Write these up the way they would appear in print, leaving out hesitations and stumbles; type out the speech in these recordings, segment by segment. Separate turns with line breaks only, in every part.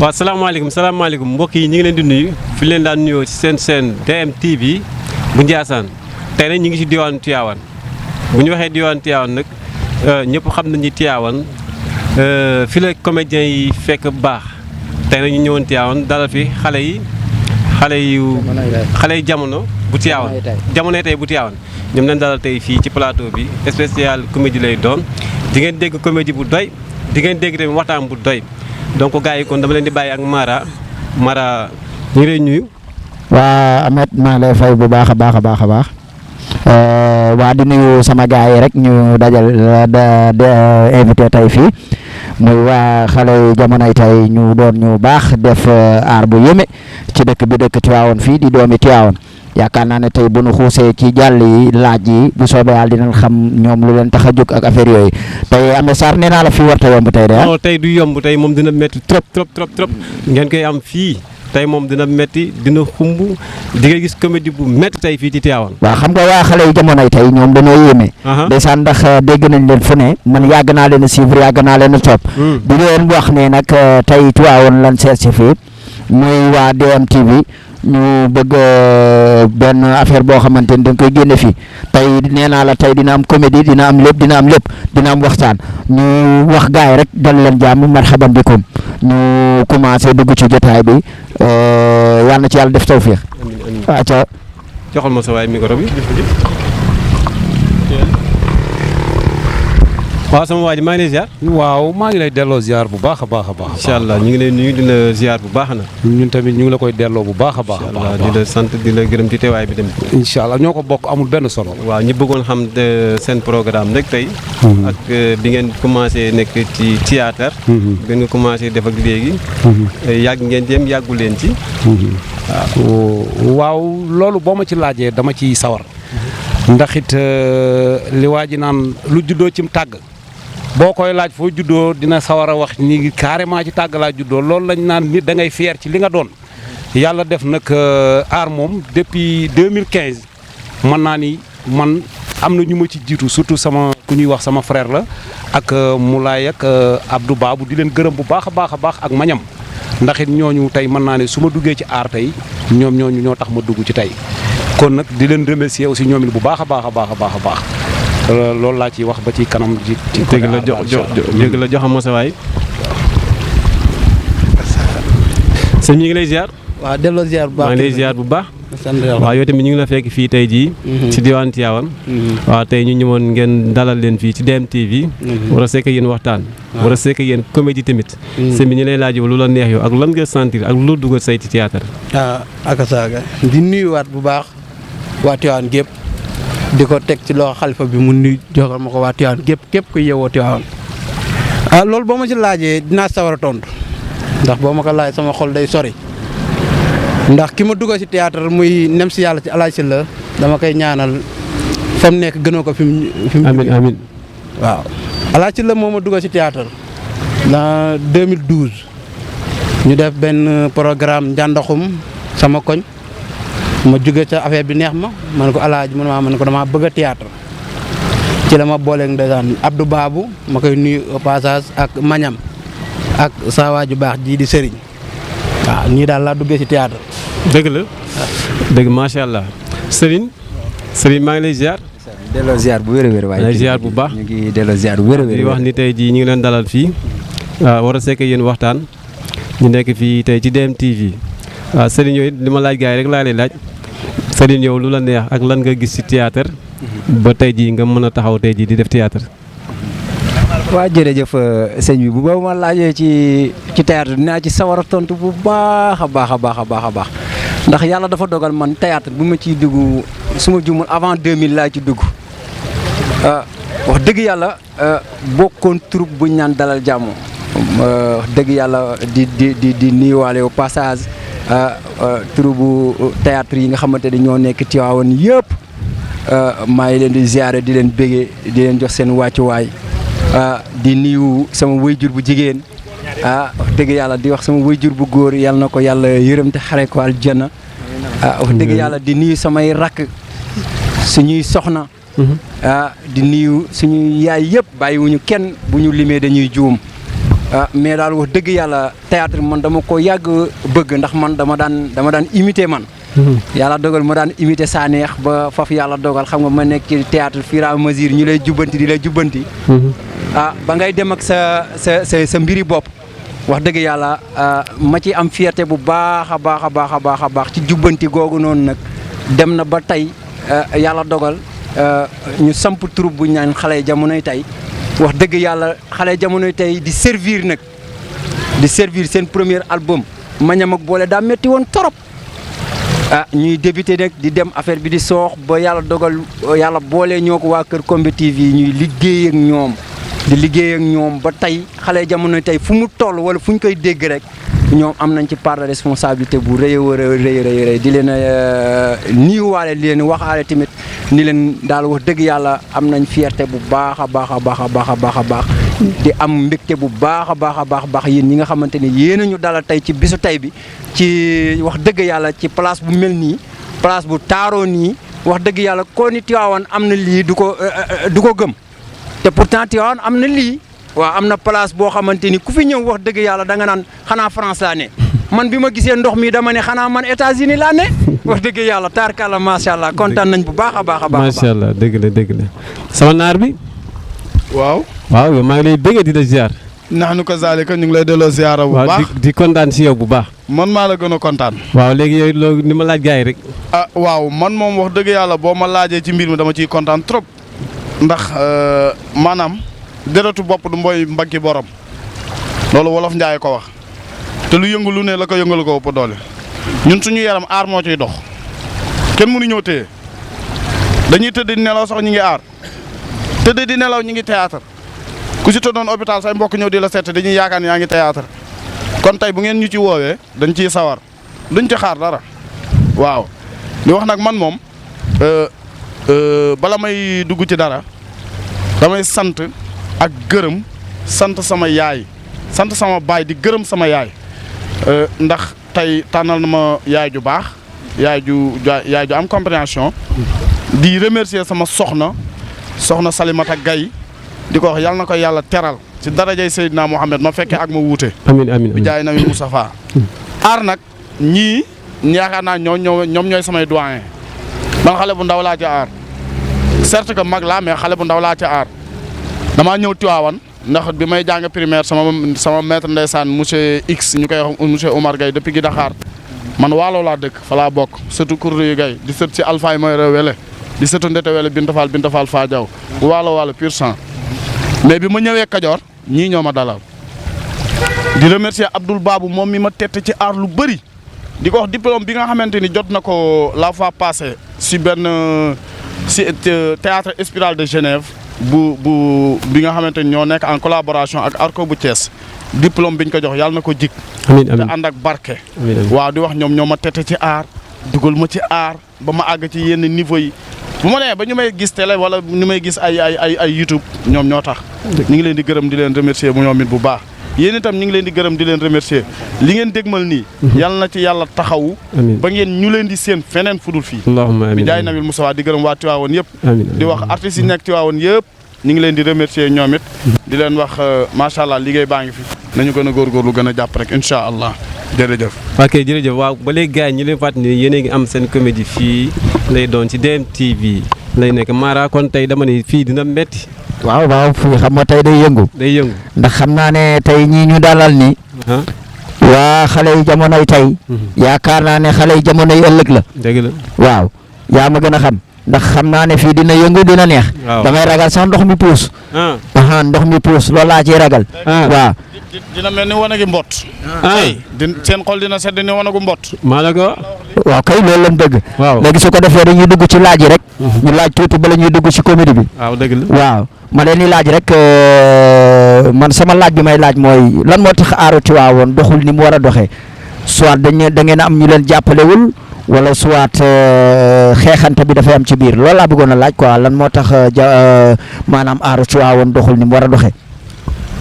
waaw salaamaaleykum mbokk yi ñu ngi leen di nuyu fi leen daan nuyoo ci seen chaîne DMTV bu Ndiassane tey nag ñu ngi ci diwaanu Tivaouane bu ñu waxee diwaanu Tivaouane nag ñëpp xam nañu Tivaouane fi la comédiens yi fekk baax tey nag ñu ñëwoon Tivaouane dalal fi xale yi jamono bu Tivaouane jamonoy tey bu Tivaouane ñoom lañ dalal tey fii ci plateau bi spécial comédie lay doon di ngeen dégg comédie bu doy di ngeen dégg tamit waxtaan bu doy donc gars yi kon dama leen di bàyyi ak Mara ñu ngi lay nuyu.
waa Ahmed maa lay fay bu baax a baax waa di nuyu sama gars yi rek ñu dajal invité tey fii muy waa xale jamonoy tey ñu doon ñu baax def aar bu yéeme ci dëkk bi dëkk Tivaouane fii di doomi Tivaouane yaakaar naa ne tey bu nu xuusee ci jàll yi laaj yi bu soobee yàlla dinañ xam ñoom lu leen tax a jóg ak affaire yooyu tey Ameth Sarr nee naa la fii warta yomb tey de
non tey du yomb tey moom dina métti trop ngeen koy am fii tey moom dina métti dina xumb di nga gis comédie bu métti tey fii ci Tivaouane.
waaw xam nga waa xale yi jamonoy tey ñoom dañoo yéeme. ndeysaan ndax dégg nañ leen fu ne man yàgg naa leen a suivre yàgg naa leen a topp. di leen wax ne nag tey Tivaouane lan seet si fii muy waa DMTV ñu bëgg benn affaire boo xamante ni dañ koy génne fii tey nee naa la tey dina am comédie dina am lépp dina am waxtaan ñu wax gars yi rek dal leen jàmm marhaban bikum ñu commencé dugg ci jotaay bi yal na ci yàlla def tawfiix.
amiin
waaw ca
joxal ma sa waay micro bi. waaw sama waa ji maa ngi lay ziar.
waaw maa ngi lay delloo ziar bu baax a baax.
incha allah ñu ngi lay nuyu di la ziar bu baax na.
ñun tamit ñu ngi la koy delloo bu baax a baax.
di la sant di la gërëm ci teewaay bi tamit.
incha allah ñoo ko bokk amul benn solo.
waaw ñi bëggoon xam seen programme rek tey. ak bi ngeen commencé nekk ci théâtre. bi nga commencé def ak léegi. yàgg ngeen jëm yàggu leen ci.
waaw loolu boo ma ci laajee dama ciy sawar. ndax it li waa ji naan lu juddoo cim tàgg. boo koy laaj foo juddoo dina sawar a wax ni carrément ci tàgg laa juddoo loolu lañ naan nit da ngay fier ci li nga doon yàlla def nag aar moom depuis 2015 mën naa ni man am na ñu ma ci jiitu surtout sama ku ñuy wax sama frère la ak Moulay ak Abdou Babou di leen gërëm bu baax a baax ak Mañam ndax it ñooñu tey mën naa ne su ma duggee ci aar tey ñoom ñooñu ñoo tax ma dugg ci tey kon nag di leen remercier aussi ñoom it bu baax a baax. loolu laa ciy wax ba ci kanam ji.
dégg la joxam ma sa waay. sëñ ñu ngi lay ziar.
waaw delloo ziar bu baax
maa ngi lay ziar bu baax.
sant yàlla
waaw yow tamit ñu ngi la fekk fii tey jii. ci diwaan Tivaouane. waaw tey ñu ñëwoon ngeen dalal leen fii ci DMTV. war a sekk yéen waxtaan. war a sekk yéen comédie tamit. sëñ bi ñu lay laaj lu la neex yow ak lan nga sentir ak lu dugg say ci théâtre.
ak saaga di nuyuwaat bu baax waa Tivaouane gépp di ko teg ci loxo xalifa bi mu nuyu joxal ma ko waa Tivaouane képp ku yeewoo Tivaouane loolu boo ma ci laajee dinaa sawar a tontu ndax boo ma ko laaj sama xol day sori ndax ki ma dugg ci théâtre muy nem si yàlla ci Alaaji Sylla dama koy ñaanal fa mu nekk gënoo ko fi mu
amiin
waaw Alaaji Sylla moo ma dugg ci théâtre dans 2012 ñu def benn programme njàndaxum sama koñ ma jóge ca affaire bi neex ma ne ko alaaji ma ne ko damaa bëgg a théâtre ci la ma booleeg ndeysaan Abdou Babou ma koy nuyu au passage ak Mañam ak saa waaju baax ji di Serigne waaw ñii daal laa duggee ci théâtre.
dëgg la dëgg macha allah Serigne maa ngi lay ziar.
delloo ziar bu wér a wér waaye.
lay ziar bu baax
ñu ngi delloo ziar bu wér a wér.
di wax ni tey jii ñu ngi leen dalal fii war a sekk yéen waxtaan ñu nekk fii tey ci DMTV waaw Serigne yooyu li ma laaj gars yi rek laa lay laaj. Serigne yow lu la neex ak lan nga gis ci théâtre ba tey jii nga mën a taxaw tey jii di def théâtre.
waaw jërëjëf sëñ bi bu boobu ma laajee ci théâtre dinaa ci sawar a tontu bu baax a baax ndax yàlla dafa dogal man théâtre bu ma ciy dugg su ma jumul avant 2000 laa ci dugg wax dëgg yàlla bokkoon troupe bu ñu naan dalal jàmm wax dëgg yàlla di nuyuwaale au passage. troupe bu théâtre yi nga xamante ni ñoo nekk Tivaouane yëpp maa ngi leen di ziare di leen bége di leen jox seen wàccuwaay di nuyu sama wayjur bu jigéen wax dëgg yàlla di wax sama wayjur bu góor yàlla na ko yàlla yërëm te xare ko aljana wax dëgg yàlla di nuyu samay rakk suñuy soxna di nuyu suñuy yaay yëpp bàyyiwuñu kenn bu ñu limee dañuy juum mais daal wax dëgg yàlla théâtre man dama ko yàgg bëgg ndax man dama daan imiter man. yàlla dogal ma daan imiter Sanex ba faf yàlla dogal xam nga ma nekk ci théâtre fur et à mesure ñu lay jubbanti di lay jubbanti. ba ngay dem ak sa mbiri bopp wax dëgg yàlla ma ci am fierté bu baax a baax ci jubbanti googu noonu nag dem na ba tey yàlla dogal ñu samp troupe bu ñu naan xale jamonoy tey wax dëgg yàlla xale jamonoy tey di servir seen premier album Mañam ak boole daa metti woon torop ñuy débuté nag di dem affaire bi di soox ba yàlla dogal yàlla boole ñoo ko waa Kër Combi TV ñuy liggéey ak ñoom ba tey xale jamono tey fu mu toll wala fu ñu koy dégg rek ñoom am nañ ci part de responsabilité bu rëy di leen niiwaale di leen waxaale tamit ni leen daal wax dëgg yàlla am nañ fierté bu baax a baax di am mbégte bu baax a baax yéen ñi nga xamante ni yéen a ñu dalal tey ci bisu tey bi ci wax dëgg yàlla ci place bu mel nii place bu taaroo nii wax dëgg yàlla koo ni Tivaouane am na lii du ko gëm te pourtant Tivaouane am na lii waaw am na place boo xamante ni ku fi ñëw wax dëgg yàlla da nga naan xanaa France laa ne man bi ma gisee ndox mi dama ne xanaa man États-Unis laa ne wax dëgg yàlla taarkalla macha allah kontaan nañ bu baax a baax.
macha allah dëgg la sama naar bi.
waaw
maa ngi lay bëgg di la ziar.
naxnu ko zaalika ñu ngi lay delloo ziara bu baax
di kontaan si yow bu baax.
man maa la gën a kontaan.
waaw léegi yooyu loolu ni ma laaj gars yi rek.
waaw man moom wax dëgg yàlla boo ma laajee ci mbir mi dama ciy kontaan trop ndax maanaam deretu bopp du mboy mbaggi borom loolu wolof Njaay ko wax te lu yëngu lu ne la ko yëngal ko ëpp doole ñun suñu yaram aar moo ciy dox kenn mënu ñëw téye dañuy tëdd di nelaw sax ñu ngi aar tëdd di nelaw ñu ngi théâtre ku si tëddoon hôpital say mbokk ñëw di la seet dañuy yaakaar ne yaa ngi théâtre kon tey bu ngeen ñu ci woowee dañ ciy sawar duñ ci xaar dara waaw li wax nag man moom bala may dugg ci dara damay sant ak gërëm sant sama yaay sant sama baay di gërëm sama yaay ndax tey tànnal na ma yaay ju baax yaay ju am compréhension di remercier sama soxna Salimata Gaye di ko wax yàlla na ko yàlla teral ci darajay Seydina Mohamed ma fekkee ak ma wuute.
amiin
bi jaay Nabi Moustapha aar nag ñii yaakaar naa ñoom ñooy samay doyen man xale bu ndaw laa ci aar certes que mag laa mais xale bu ndaw laa ci aar damaa ñëw Tivaouane ndax bi may jàng primaire sama maître ndeysaan monsieur X ñu koy wax monsieur Omar Gaye depuis gi Dakar man Waalo laa dëkk fa laa bokk surtout Kourou yu Gaye di sët ci Alpha mooy Wele di sëtu Ndete Wele Binta Fall Fa Diaw Waalo pur sang mais bi ma ñëwee Kajoor ñii ñoo ma dalal di remercier Abdoul Babou moom mi ma tette ci aar lu bëri di ko wax diplôme bi nga xamante ni jot na ko la fois passée si benn si théâtre Espiral de Genève bi nga xamante ni ñoo nekk en collaboration ak Arco bu Thiès diplôme biñ ko jox yàlla na ko jik
amiin
te ànd ak barke waaw di wax ñoom ñoo ma tette ci aar dugal ma ci aar ba ma àgg ci yenn niveau yi bu ma nee ba ñu may gis télé wala ñu may gis ay YouTube ñoom ñoo tax ñu ngi leen di gërëm di leen remercier bu ñoom it bu baax yéen itam ñu ngi leen di gërëm di leen remercier li ngeen dégmal nii yàlla na ci yàlla taxawu ba ngeen ñu leen di seen feneen fudul fii
allahumma amiin
bi jaay Nabil Moustapha di gërëm waa Tivaouane yëpp di wax artistes yi nekk Tivaouane yëpp ñu ngi leen di remercier ñoom it di leen wax macha allah liggéey baa ngi fi nañu gën a góorgóorlu gën a jàpp rek incha allah jërëjëf.
ok jërëjëf waaw ba léegi gars yi ñu leen fàttali ne yéen a ngi am seen comédie fii lay doon ci DMTV lay nekk Mara kon tey dama ne fii dina metti
waaw fii xam nga tey day yëngu ndax xam naa ne tey ñii ñu dalal ni waa xale yi jamonoy tey yaakaar naa ne xale yi jamonoy ëllëg la
dëgg la
waaw yaa ma gën a xam ndax xam naa ne fii dina yëngu dina neex damay ragal sax ndox mi puus ndox mi puus loolu laa ciy ragal waaw
dina mel ni wane gi mbott seen xol dina sedd ni wane gu mbott
maa la ko
waaw kay loolu lañ dëgg
waaw
léegi su ko defee dañuy dugg ci laaj yi rek ñu laaj tuuti bala ñuy dugg ci comédie bi
waaw dëgg la
waaw ma leen di laaj rek man sama laaj bi may laaj mooy lan moo tax aaru Tivaouane doxul ni mu war a doxee soit da ngeen a am ñu leen jàppalewul wala soit xeexante bi dafay am ci biir loolu laa bëggoon a laaj quoi lan moo tax maanaam aaru Tivaouane doxul ni mu war a doxee.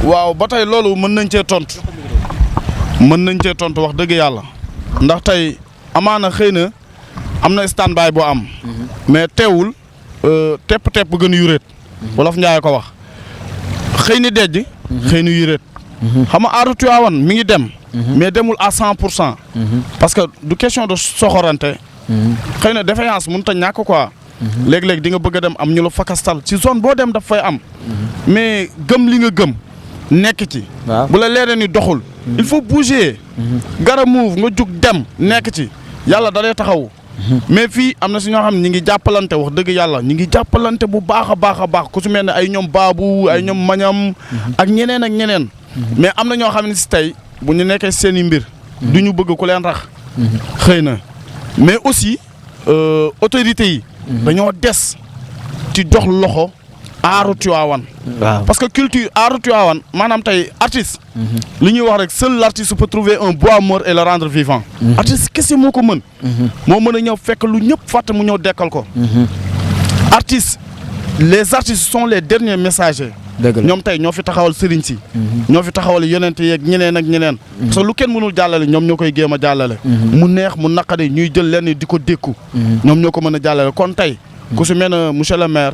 waaw ba tey loolu mën nañ cee tontu wax dëgg yàlla ndax tey amaana xëy na am na stand by boo am mais teewul tepp gën a yuréet wolof Njaay ko wax xëy ni dejj xëy ni yuréet xam nga aaru Tivaouane mi ngi dem. mais demul à 100%. parce que du question de soxorante. xëy na défaillance mënut a ñàkk quoi. léeg-léeg di nga bëgg a dem am ñu la fakastal ci zone boo dem daf fay am. mais gëm li nga gëm nekk ci. bu la leeree ni doxul. il faut bouger. gara move nga jug dem nekk ci yàlla da lay taxaw. mais fii am na si ñoo xam ne ñi ngi jàppalante wax dëgg yàlla ñi ngi jàppalante bu baax a baax ku su mel ne ay ñoom baabu ay ñoom mañam ak ñeneen ak ñeneen. mais am na ñoo xam ne si tey bu ñu nekkee seen i mbir. du ñu bëgg ku leen rax. xëy na mais aussi autorités yi. dañoo des ci jox loxo aaru Tivaouane. parce que culture aaru Tivaouane maanaam tey artiste. li ñuy wax rek seul l'artiste peut trouver un bois mort et le rendre vivant. artiste kese moo ko mën. moo mën a ñëw fekk lu ñëpp fàtte mu ñëw dekkal ko. artiste les artistes sont les derniers messagers. ñoom tey ñoo fi taxawal sëriñ si. ñoo fi taxawal yonent yeeg ñeneen ak ñeneen. parce que lu kenn mënul jàllale ñoom ñoo koy géem a jàllale. mu neex mu naqari ñuy jël lenn di ko dékku. ñoom ñoo ko mën a jàllale kon tey. ku su mel ne monsieur le maire.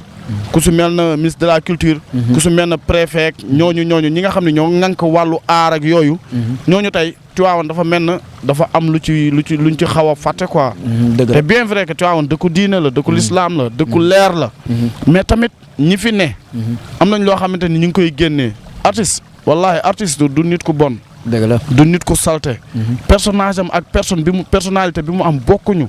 ku su mel ne ministre de la culture. ku su mel ne préfet ñooñu ñi nga xam ne ñoo ŋànk wàllu aar ak yooyu. ñooñu tey Tivaouane dafa mel na dafa am luñ ci xaw a fàtte quoi. te bien vrai que Tivaouane dëkku diine la dëkku lislaam la dëkku leer la. mais tamit ñi fi ne. am nañ loo xamante ni ñu ngi koy génnee. artiste wallahi artiste du nit ku bon.
dëgg la
du nit ku salte. personnage am ak personnalité bi mu am bokkuñu.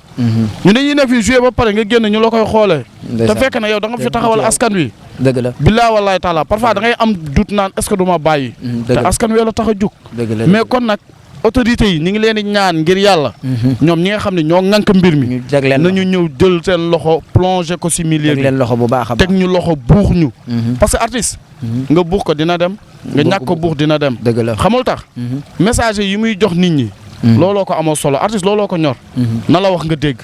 ñu dañuy ne fii joué ba pare nga génn ñu la koy xoolee. te fekk na yow da nga fi taxawal askan wi.
dëgg la
billaa wallahi taala parfois da ngay am doute naan est-ce que du ma bàyyi. te askan wi la tax a jug. mais kon nag autorités yi ñu ngi leen di ñaan ngir yàlla. ñoom ñi nga xam ne ñoo ŋànk mbir mi. nañu ñëw jël seen loxo plongé ko si milieu bi.
teg leen loxo bu baax a baax
teg ñu loxo buux ñu. parce que artiste. nga buux ko dina dem. nga ñàkk ko buux dina dem.
dëgg la
xamul tax. message yi muy jox nit ñi. looloo ko amoo solo artiste looloo ko ñor. na la wax nga dégg.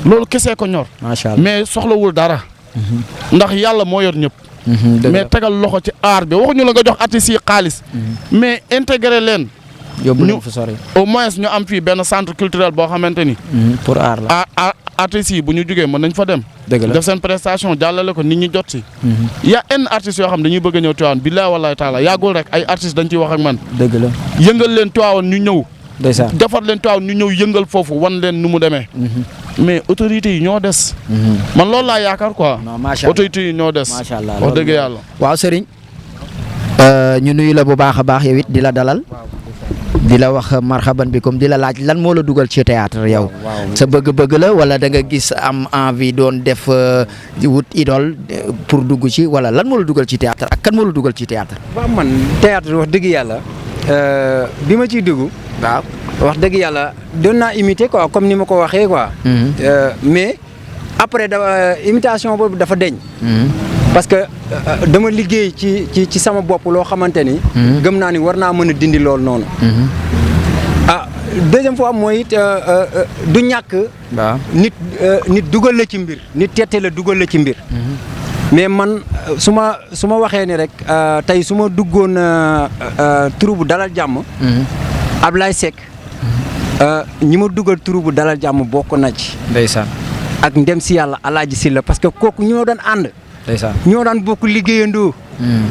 loolu kesee ko ñor.
macha allah
mais soxlawul dara. ndax yàlla moo yor ñëpp. mais tegal loxo ci aar bi waxuñu la nga jox artistes yi xaalis. mais intégré leen.
yóbbu leen fu sori.
au moins ñu am fii benn centre culturel boo xamante ni.
pour aar la
artistes yi bu ñu jugee mën nañ fa dem.
dëgg la
def seen prestation jàllale ko nit ñi jot si. y a un artistes yoo xam dañuy bëgg a ñëw Tivaouane billahi wallahi taala yàggul rek ay artistes dañ ciy wax ak man.
dëgg la
yëngal leen Tivaouane ñu ñëw.
ndeysaan
defar leen Tivaouane ñu ñëw yëngal foofu wan leen nu mu demee. mais autorités yi ñoo des. man loolu laa yaakaar quoi.
non macha allah
autorités yi ñoo des.
macha allah
wax dëgg yàlla.
waaw Serigne. ñu nuyu la bu baax a baax yow it di la dalal. di la wax marhaban bi comme di la laaj lan moo la dugal ci théâtre yow. sa bëgg-bëgg la wala da nga gis am envie doon def wut idole pour dugg ci wala lan moo la dugal ci théâtre ak kan moo la dugal ci théâtre.
waaw man théâtre wax dëgg yàlla bi ma ciy dugg. waaw wax dëgg yàlla doon naa imiter quoi comme ni ma ko waxee quoi. mais après imitation boobu dafa deñ. parce que dama liggéey ci sama bopp loo xamante ni. gëm naa ni war naa mën a dindi loolu noonu. Deuxième fois mooy du ñàkk.
waaw
nit dugal la ci mbir nit tette la dugal la ci mbir. mais man su ma waxee ni rek tey su ma duggoon turu bu dalal jàmm. Ablaye Seck ñi ma dugal turu bu dalal jàmm bokk na ci.
ndeysaan
ak ndem si yàlla Alaaji Silla parce que kooku ñoo daan ànd.
ndeysaan
ñoo daan bokk liggéeyandoo.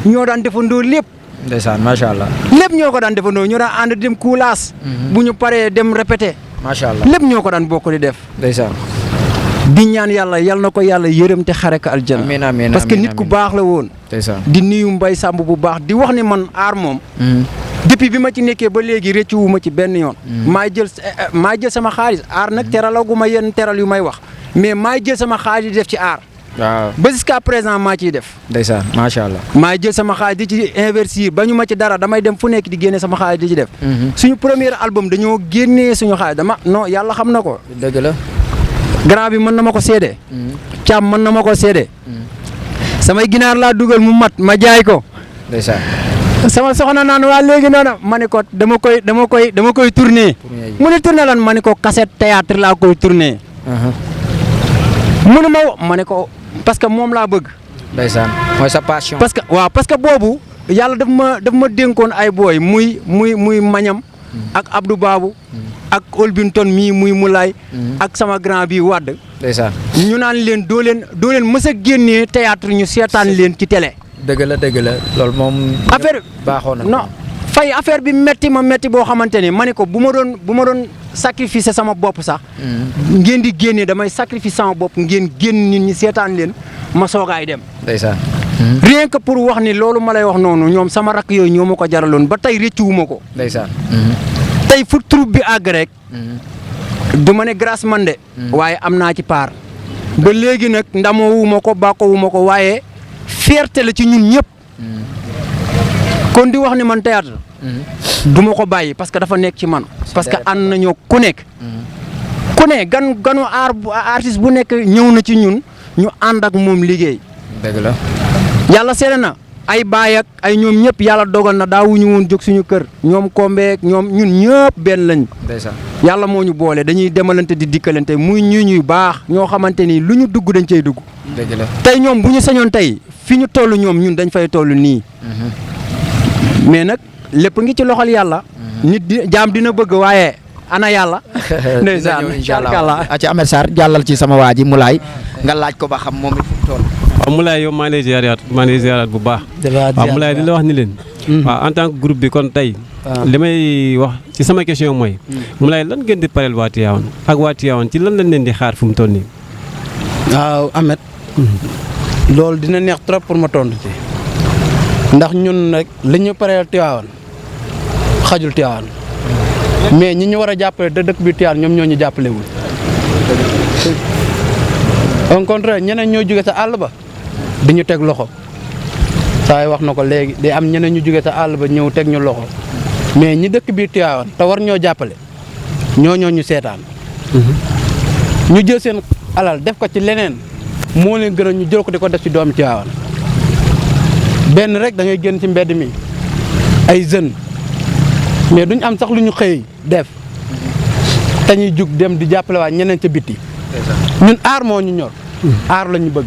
ñoo daan defandoo lépp.
ndeysaan macha allah.
lépp ñoo ko daan defandoo ñoo daan ànd dem kuulaas. bu ñu paree dem répété.
macha allah
lépp ñoo ko daan bokk di def.
ndeysaan.
di ñaan yàlla yal na ko yàlla yërëm te xare ko aljana.
amiin amiin
parce que nit ku baax la woon.
ndeysaan.
di nuyu Mbaye Samb bu baax di wax ni man aar moom. depuis bi ma ci nekkee ba léegi rëccu wu ma ci benn yoon. maay jël sama xaalis aar nag teralaguma yenn teral yu may wax mais maay jël sama xaalis di def ci aar.
waaw
ba jusqu'à présent maa ciy def.
ndeysaan macha allah.
maay jël sama xaalis di ci investir ba ñu ma ci dara damay dem fu nekk di génne sama xaalis di ci def. suñu premier album dañoo génnee suñu xaalis non yàlla xam na ko.
dëgg la.
grand bi mën na ma ko seede. Thiam mën na ma ko seede. samay ginaar laa dugal mu mat ma jaay ko.
ndeysaan.
sama soxna naan waa léegi noonu ma ne ko dama koy tourner. mu ne tourner lan ma ne ko cassette théâtre laa koy tourner. mu ne ma ne ko parce que moom laa bëgg.
ndeysaan mooy sa passion.
parce que boobu yàlla daf ma dénkoon ay booy muy Mañam. ak Abdou Babou. ak Olbinton mii muy Moulay. ak sama grand bi Wade.
ndeysaan.
ñu naan leen doo leen mës a génnee théâtre ñu seetaan leen ci télé.
dëgg la loolu moom.
affaire
baaxoon na
non fay affaire bi metti boo xamante ni ma ne ko bu ma doon sacrificer sama bopp sax. ngeen di génne damay sacrificer sama bopp ngeen génn nit ñi seetaan leen ma soogaay dem.
ndeysaan.
rien que pour wax ni loolu ma lay wax noonu ñoom sama rakk yooyu ñoo ma ko jaraloon ba tey rëccuwuma ko.
ndeysaan.
tey fu troupe bi àgg rek. du ma ne grâce man de. waaye am naa ci part. ba léegi nag ndamoowuma ko bàkkoowuma ko waaye fierté la ci ñun ñëpp. kon di wax ni man théâtre du ma ko bàyyi parce que dafa nekk ci man. parce que ànd nañoo ku nekk. ku ne ganu artiste bu nekk ñëw na ci ñun ñu ànd ak moom liggéey.
dëgg la.
yàlla seede na ay baay ak ay ñoom ñëpp yàlla dogal na daawuñu woon jóg suñu kër ñoom kombeek ñoom ñun ñëpp benn lañ.
ndeysaan.
yàlla moo ñu boole dañuy demalante di dikkalante muy ñuy baax ñoo xamante ni lu ñu dugg dañ cay dugg.
dëgg la.
tey ñoom bu ñu sañoon tey fi ñu toll ñoom ñun dañ fay toll nii. mais nag lépp ngi ci loxol yàlla. nit jaam dina bëgg waaye ana yàlla. ndeysaan
incha allah ci Ahmed Sarr jàllal ci sama waa ji Moulay nga laaj ko ba xam moom it fu mu toll.
waaw Moulay yow maa ngi lay ziaraat bu baax. waaw Moulay di la wax ni leen. waaw en tant que groupe bi kon tey. li may wax ci sama question mooy. Moulay lan ngeen di pareel waa Tivaouane ak waa Tivaouane ci lan lañ leen di xaar fu mu toll nii.
waaw Ahmed. loolu dina neex trop pour ma tontu ci. ndax ñun rek li ñu pareel Tivaouane xajul Tivaouane mais ñi ñu war a jàppale da dëkk bi Tivaouane ñoom ñoo ñu jàppalewul. au contraire ñeneen ñoo jóge sa àll ba di ñu teg loxo saa yi wax na ko léegi day am ñeneen ñu jóge sa àll ba ñëw teg ñu loxo mais ñi dëkk biir Tivaouane te war ñoo jàppale ñoo ñu seetaan. ñu jël seen alal def ko ci leneen moo leen gën a ñu jël ko di ko def ci doomi Tivaouane. benn rek da ngay génn ci mbedd mi ay jeunes mais duñ am sax lu ñu xëy def te ñuy jug dem di jàppale waa ñeneen ca biti. ñun aar moo ñu ñor. aar la ñu bëgg.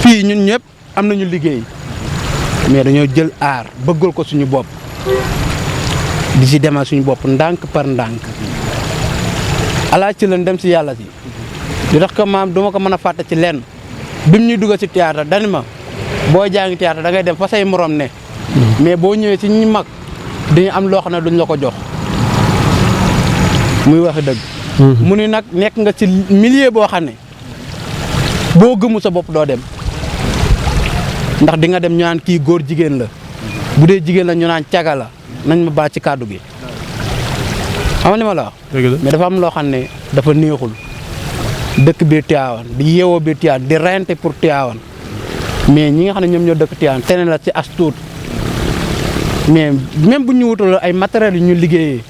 fii ñun ñëpp am nañu liggéey mais dañoo jël aar bëggal ko suñu bopp di si demal suñu bopp ndànk par ndànk. alaa ci leen dem si yàlla si di tax ko maam duma ko mën a fàtte ci lenn bim ñuy dugg si théâtre dani ma boo jàngi théâtre da ngay dem fa say morom ne mais boo ñëwee ci ñi mag dañu am loo xam ne duñ la ko jox muy wax dëgg. mu ni nag nekk nga ci milieu boo xam ne boo gëmu sa bopp doo dem ndax di nga dem ñu naan kii góor jigéen la bu dee jigéen la ñu naan caga la nañ ma baal ci kàddu gi xam nga li ma la wax. mais dafa am loo xam ne dafa neexul dëkk biir Tivaouane di yeewoo biir Tivaouane di reyante pour Tivaouane mais ñi nga xam ne ñoom ñoo dëkk Tivaouane tene la ci as tuut mais même bu ñu wutal ay matériels yu ñu liggéeyee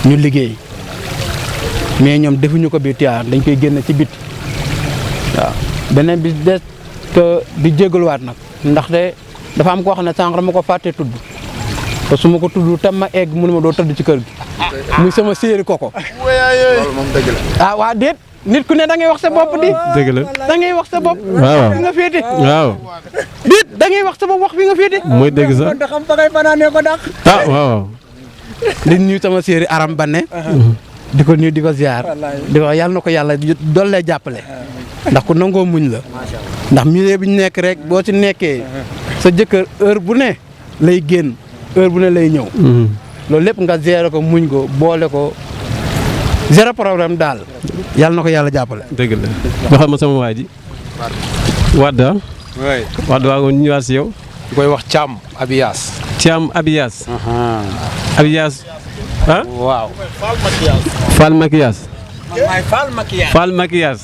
ñu liggéey mais ñoom defuñu ko biir Tivaouane dañ koy génne ci biti waaw. beneen bi des que di jégaluwaat nag ndaxte dafa am koo xam ne sànq dama ko fàttee tudd te su ma ko tudd tam ma egg mënuma doo tëdd ci kër gi muy sama séeri koko.
loolu moom dëgg la.
ah waa déet nit ku ne da ngay wax sa bopp di.
dëgg la
da ngay wax sa bopp.
waaw
fi nga féete.
waaw.
déet da ngay wax sa bopp wax fi nga féete.
mooy dëgg sax. ah waaw.
di nuyu sama séeri aram banne di ko nuyu di ko ziar. di wax yàlla na ko yàlla dollee jàppale. ndax ku nangoo muñ la. ndax milieu bi ñu nekk rek boo ci nekkee sa jëkkër heure bu ne lay génn heure bu ne lay ñëw. loolu lépp nga gérer ko muñ ko boole ko zéro problème daal yàlla na ko yàlla jàppale.
dëgg la waxal ma sama waa ji. Wadda.
oui.
Wadda waaw ñu ñëwaat si yow.
ñu koy wax Thiam Abiyaas.
Thiam Abiyaas. Abiyaas. ah.
waaw.
Fall Makiyaas. Fall Makiyaas.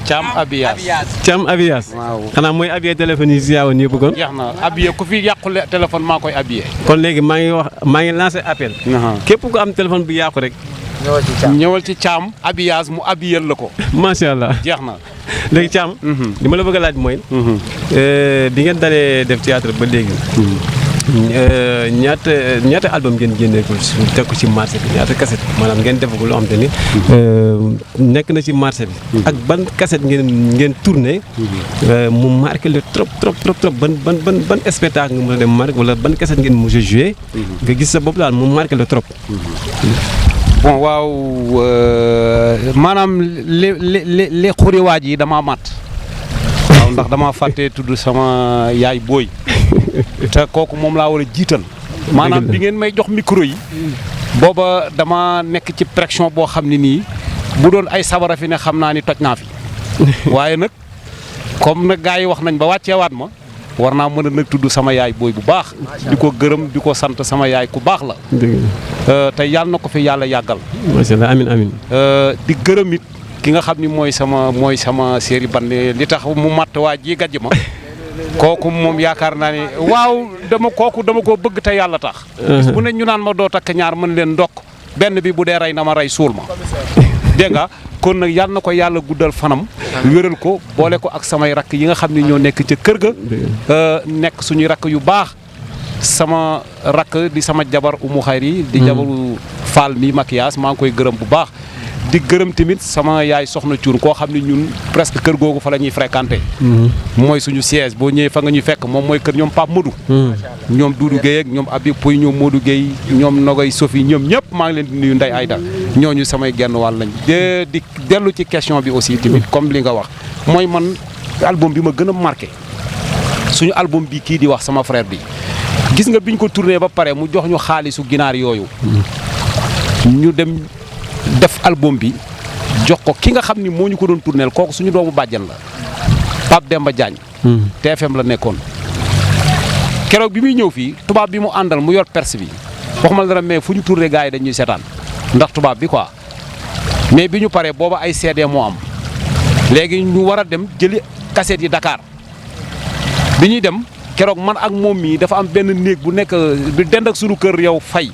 Thiam Abiyaas.
Thiam Abiyaas.
waaw.
xanaa mooy habillé téléphone yi si yaawoon yëpp kon.
jeex na habillé ku fi yàqule téléphone maa koy habillé.
kon léegi maa ngi lancé appel. képp ku am téléphone bu yàqu rek.
ñëwal ci Thiam Abiyaas mu habillé la ko.
macha allah
jeex na.
léegi Thiam. li ma la bëgg a laaj mooy. bi ngeen dalee def théâtre ba léegi. ñaata album ngeen génnee ko teg ko ci marché bi ñaata cassette maanaam ngeen def ko loo xam te ni nekk na ci marché bi. ak ban cassette ngeen tourné. mu marqué le trop ban spectacle nga mën a dem marqué wala ban cassette ngeen mos a joué. nga gis sa bopp daal mu marqué le trop.
bon waaw maanaam li xuriwaaj yi damaa mat. waaw ndax damaa fàtte tudd sama yaay booy. te kooku moom laa war a jiital. maanaam bi ngeen may jox micro yi. booba dama nekk ci pression boo xam ne nii bu doon ay sabara fi ne xam naa ni toj naa fi waaye nag comme nag gars yi wax nañ ba wàcceewaat ma war naa mën a nag tudd sama yaay booy bu baax. di ko gërëm di ko sant sama yaay ku baax la. te yàlla na ko fi yàlla yàggal.
macha allah amiin amiin.
di gërëm it ki nga xam ni mooy sama séeri bande li tax mu matt waa ji gàjj ma. kooku moom yaakaar naa ne waaw dama koo bëgg te yàlla tax. bis bu ne ñu naan ma doo takk ñaar mën leen ndokk benn bi bu dee rey na ma rey suul ma. dégg nga kon nag yàlla na ko yàlla guddal fanam. wéral ko boole ko ak samay rakk yi nga xam ne ñoo nekk ca kër ga. nekk suñuy rakk yu baax. sama rakk di sama jabar umu xayri di jabaru Fall mi maquillage maa ngi koy gërëm bu baax. di gërëm tamit sama yaay soxna Cuun koo xam ne ñun presque kër googu fa la ñuy fréquenté. mooy suñu siège boo ñëwee fa nga ñuy fekk moom mooy kër ñoom Pape Modou. ñoom Doudou Guèye ak ñoom Habib Pouy ñoom Modou Guèye ñoom Nogoy Sophie ñoom ñëpp maa ngi leen di nuyu Ndeye Aïda ñooñu samay genn wàll lañ di dellu ci question bi aussi tamit comme li nga wax mooy man album bi ma gën a marqué suñu album bi kii di wax sama frère bi gis nga biñ ko tourné ba pare mu jox ñu xaalisu ginaar yooyu ñu dem def album bi jox ko ki nga xam ni moo ñu ko doon tourneel kooku suñu doomu bàjjan la Pape Demba Diagne. TFM la nekkoon keroog bi muy ñëw fii tubaab bi mu àndal mu yor perse bi waxuma la dara mais fu ñu tourné gars yi dañuy seetaan ndax tubaab bi quoi mais bi ñu paree booba ay CD moo am léegi ñu war a dem jëli cassette yi Dakar bi ñuy dem keroog man ak moom mii dafa am benn néeg bu nekk bi dend ak suñu kër yow fay.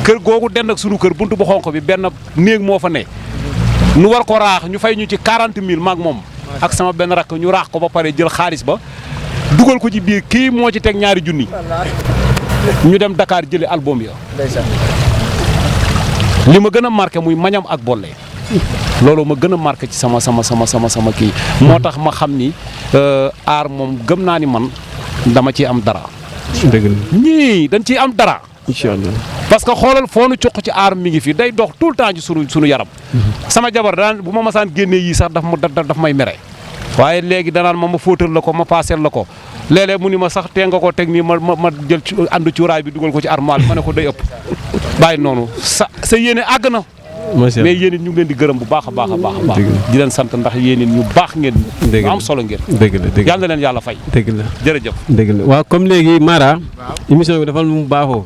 kër googu dend ak sunu kër buntu bu xonq bi benn néeg moo fa ne nu war ko raax ñu fay ñu ci 40 000 maag moom ak sama benn rakk ñu raax ko ba pare jël xaalis ba dugal ko ci biir kii moo ci teg ñaari junni ñu dem Dakar jëli album ya li ma gën a marqué muy mañam ak bolle loolu ma gën a marqué ci sama kii moo tax ma xam ni aar moom gëm naa ni man dama ciy am dara ñii dañ ciy am dara
incha allah
parce que xoolal foo nu cuq ci aar mi ngi fi day dox tout le temps ci sunu yaram. sama jabar daan bu ma masaan génnee yii sax daf may mere. waaye léegi danaan ma fóotal la ko ma paaseel la ko léeg-léeg mu ni ma sax tee nga ko teg nii ma jël àndu cuuraay bi dugal ko ci armoire bi ma ne ko day ëpp. bàyyi noonu sa yéene àgg na. mais yéen it ñu ngi leen di gërëm bu baax a baax a baax. di leen sant ndax yéen it ñu baax ngeen. dëgg la am solo ngeen.
dëgg la dëgg la
yàlla na leen yàlla fay.
dëgg la
jërëjëf.
dëgg la waaw comme léegi Mara. émission bi dafa lu mu baaxoo.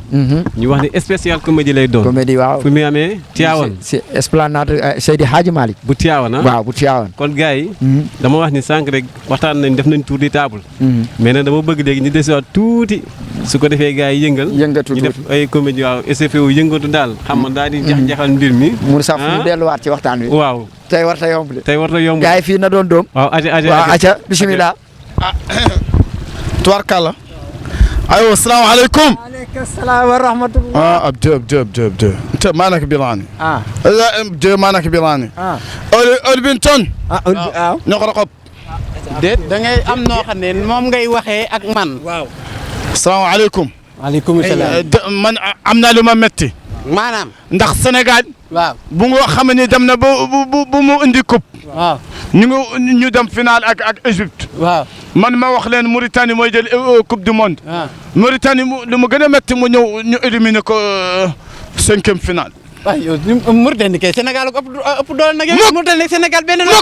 ñu wax ni spécial comédie lay doon.
comédie waaw
fu muy amee Tivaouane.
c'est esplanade Seydi Hadji Malick.
bu Tivaouane ah.
waaw bu Tivaouane.
kon gars yi. dama wax ni sànq rek waxtaan nañ def nañ tour di table. mais nag dama bëgg léegi ñu desiwaat tuuti su ko defee gars yi
yëngatu
ñu def ay comédie waaw SFO yëngatu daal xam nga daal di jax-jaxal mbir mi.
mu sax fu delluwaat ci waxtaan wi.
waaw
tey war ta yomb de.
tey war ta yomb.
gars yi fii na doon doom.
waaw
aca bisimilah.
tubarkalla aywa salaamaaleykum.
waaleykum salaam wa rahmatullah.
abdou maanaka bilani. abdou maanaka bilani. Olbin ton.
waaw.
ñoo ko
déet da ngay am noo xam ne moom ngay waxee ak man.
waaw.
salaamaaleykum.
waaleykum salaam.
man am naa lu ma métti.
maanaam.
ndax Sénégal.
waaw.
bu nga xam ne dem na bu mu indi coupe.
waaw.
ñu dem final ak Égypte.
waaw.
man ma wax leen Mauritanie mooy jël coupe du monde.
waaw.
Mauritanie lu ma gën a métti mu ñëw ñu éliminer ko 5e final.
waaw yow Mauritanie kay Sénégal ëpp doole nag.
mukk
Mauritanie Sénégal benn la.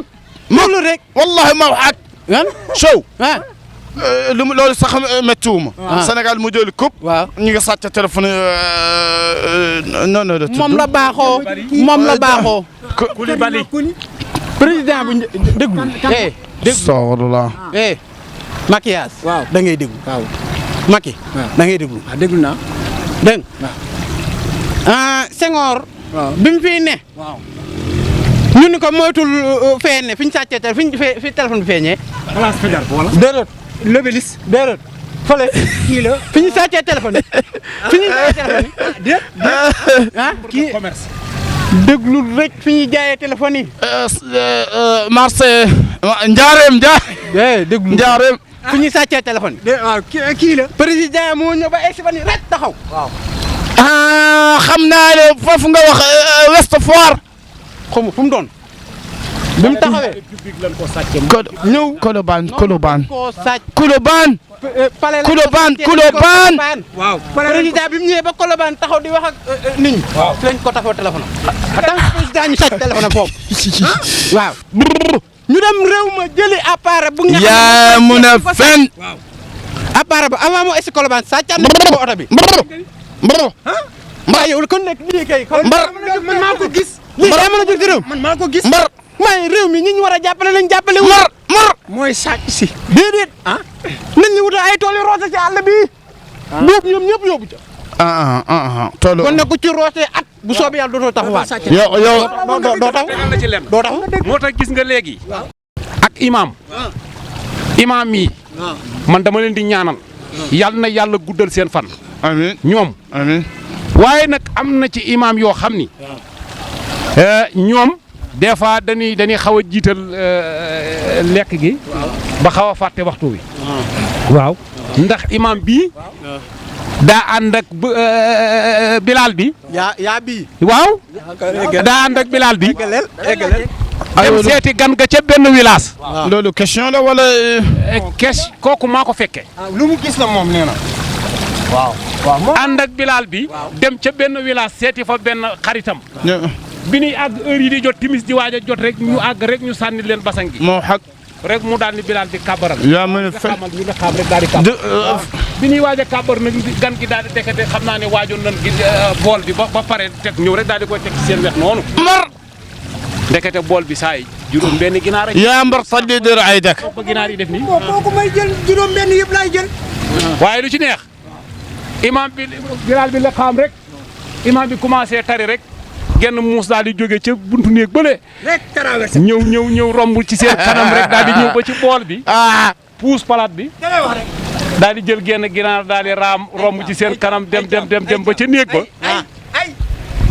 mukk
rek.
wallahi ma waxaat.
yan
show.
ah.
loolu sax méttiwuma. Sénégal mu jël coupe.
waaw.
ñu ngi sàcc téléphone non non.
moom la baaxoo. moom la baaxoo.
Koulibaly.
président bu déglu.
Astagfirullah.
maquillage.
waaw
da ngay déglu.
waaw.
Macky. da ngay déglu.
ah déglu naa.
dégg nga. Senghor.
waaw
bi mu fiy ne.
waaw.
ñu ni ko moytul fee ne fi ñu sàccee fi téléphone bi feeñee.
place Faidherbe wala.
déedéet. L'Obélisque. déedéet. fële. kii la fi ñu sàccee téléphone yi. fi ñu sàccee téléphone yi. déet. ah kii déglu rek fi ñuy jaayee téléphone yi.
Marseille. Njaareem
déglu
Njaareem.
fi ñuy sàccee téléphone yi.
waaw kii la.
président moo ñëw ba egg si fan yi rek taxaw.
waaw.
xam naa ne foofu nga wax West Foire.
xaw ma fu mu doon. bi mu taxawee. ñëw Colobane.
koo sàcc.
Colobane.
Palais
Colobane.
waaw président bi mu ñëwee ba Colobane taxaw di wax ak nit ñi. waaw fi lañ ko taxaw téléphone am. tant que président ñu sàcc téléphone am foofu. waaw. ñu dem réew ma jëli appareil bu nga
yaa mun a fen.
waaw appareil ba avant moo egsi Colobane sàccaat nañ ko oto bi. mbaa yow kon nekk lii kay. man maa ko gis. lii daa mën a jóg ci réew. man maa ko gis. waaye réew mi ñi ñu war a jàppale lañ jàppale wu. mooy sàcc si. déedéet nañ ñu wutal ay tool yu roose ci àll bi. boobu ñoom ñëpp yóbbu ca.
toolu
kon nag ku ci roose at bu soobee yàlla dootoo taxawaat.
yow
doo tax la ci lenn
doo tax
moo tax gis nga léegi ak imam yi man dama leen di ñaanal yàlla na yàlla guddal seen fan
amiin
ñoom
amiin.
waaye nag am na ci imam yoo xam ni ñoom des fois dañuy xaw a jiital lekk gi ba xaw a fàtte waxtu wi waaw ndax imam bii daa ànd ak bilaal bi.
yaa bii.
waaw daa ànd ak bilaal bi. dem seeti gan ga ca benn village.
loolu question la wala.
kooku maa ko fekke
lu mu gis la moom nee na.
waaw ànd ak bilaal bi. dem ca benn village seeti fa benn xaritam. bi ñuy àgg heure yi di jot timis di waaj a jot rek ñu àgg rek ñu sànni leen basang gi.
moo xaq.
rek mu daal ni bilaal di kàbbaral.
yaa mën a fen
ñu nga xam rek daal di kàbbar. bi ñuy waaj a kàbbar nag gan gi daal di dekete xam naa ne waajoon nañ gi bool bi ba pare teg ñëw rek daal di koy teg ci seen wet noonu. ndekete bool bi saa yi juróom benn ginaar rek.
yaa mbar salli dër ay dak.
ba ginaar yi def nii.
kooku may jël juróom benn yëpp laay jël.
waaye lu ci neex imam bi bilaal bi la xam rek imam bi commencé tari rek genn muus daal di jóge ca buntu néeg bële.
rek traversé.
ñëw romb ci seen kanam rek daal di ñëw ba ci bool bi. puus palaat bi. daal di jël genn ginaar daal di raam romb ci seen kanam dem ba ca néeg ba.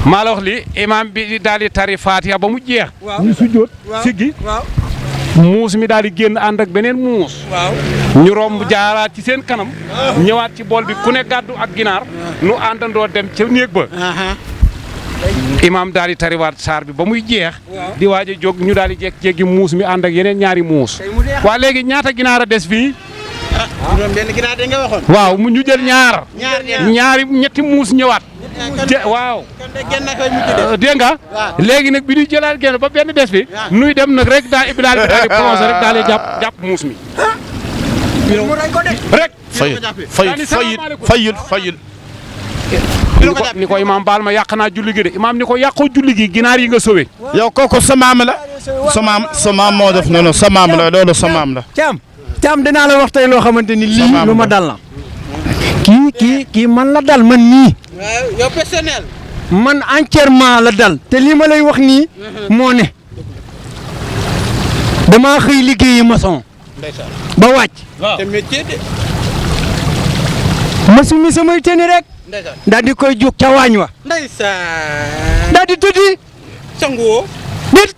maa la wax li imam bi daal di tari Faatiha ba mu jeex. ñu sujjóot siggi muus mi daal di génn ànd ak beneen muus. ñu romb jaaraat ci seen kanam. ñëwaat ci bool bi ku ne gàddu ak ginaar. nu àndandoo dem ca néeg ba. imam daal di tariwaat saar bi ba muy jeex. di waaj a jóg ñu daal di jéggi muus mi ànd ak yeneen ñaari muus. waa léegi ñaata ginaar a des fii.
juróom benn ginaar de nga waxoon.
waaw mu ñu jël ñaari ñetti muus ñëwaat. waaw. dégg nga. léegi nag bi ñuy jëlaat genn ba benn des fi. nuy dem nag rek daal bi daal di plongé rek daal di jàpp muus mi. rek.
fayil.
ni ko imaam baal ma yàq naa julli gi de imaam ni ko yàqoo julli gi ginaar yi nga sowe.
yow kooku sa maam la. sa maam moo def noonu sa maam la loolu sa maam la.
Thiam dinaa la wax tey loo xamante ni lii lu ma dal la. kii man la dal man nii.
yow personnel.
man entièrement la dal. te lii ma lay wax nii. moo ne. damaa xëy liggéeyi maçon. ba wàcc.
te métier de.
ma sumi samay tëni rek. daal di koy jóg ca waañ wa.
ndeysaan.
daal di tëddi.
sangu woo.
nit.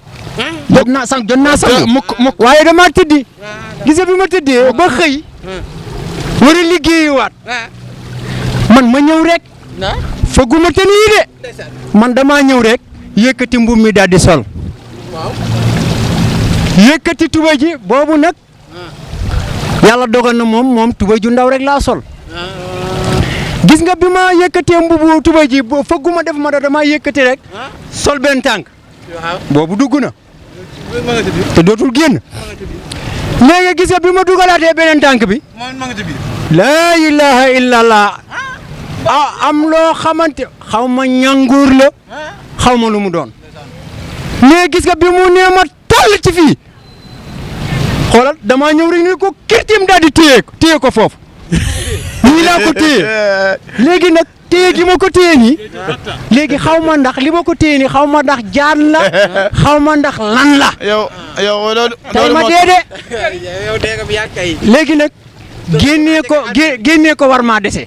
jot naa sangu. mukk waaye damaa tëddi. gis nga bi ma tëddee ba xëy. war a liggéeyiwaat. man ma ñëw rek. faguma tëni yi de. man damaa ñëw rek. yëkkati mbubb mi daal di sol. yëkkati tuba ji boobu nag. yàlla dogal na moom tuba ju ndaw rek laa sol. gis nga bi ma yëkkatee mbubu tuba ji faguma def ma damaa yëkkati rek. sol benn tànk. boobu dugg na. te dootul génn. léegi gis nga bi ma dugalaatee beneen tànk bi. laa ilaha illallah. am loo xamante xaw ma ñanguur la. xaw ma lu mu doon. léegi gis nga bi mu nee ma tàll ci fii. xoolal damaa ñëw rek ni ko kirtim daal di téye ko foofu. nii laa ko téye léegi nag téye gi ma ko téye nii léegi xaw ma ndax li ma ko téye nii xaw ma ndax jaan la xaw ma ndax lan la.
yow loolu.
tey ma dee de.
yow dee nga bi yàgg kay.
léegi nag génnee ko war maa dese.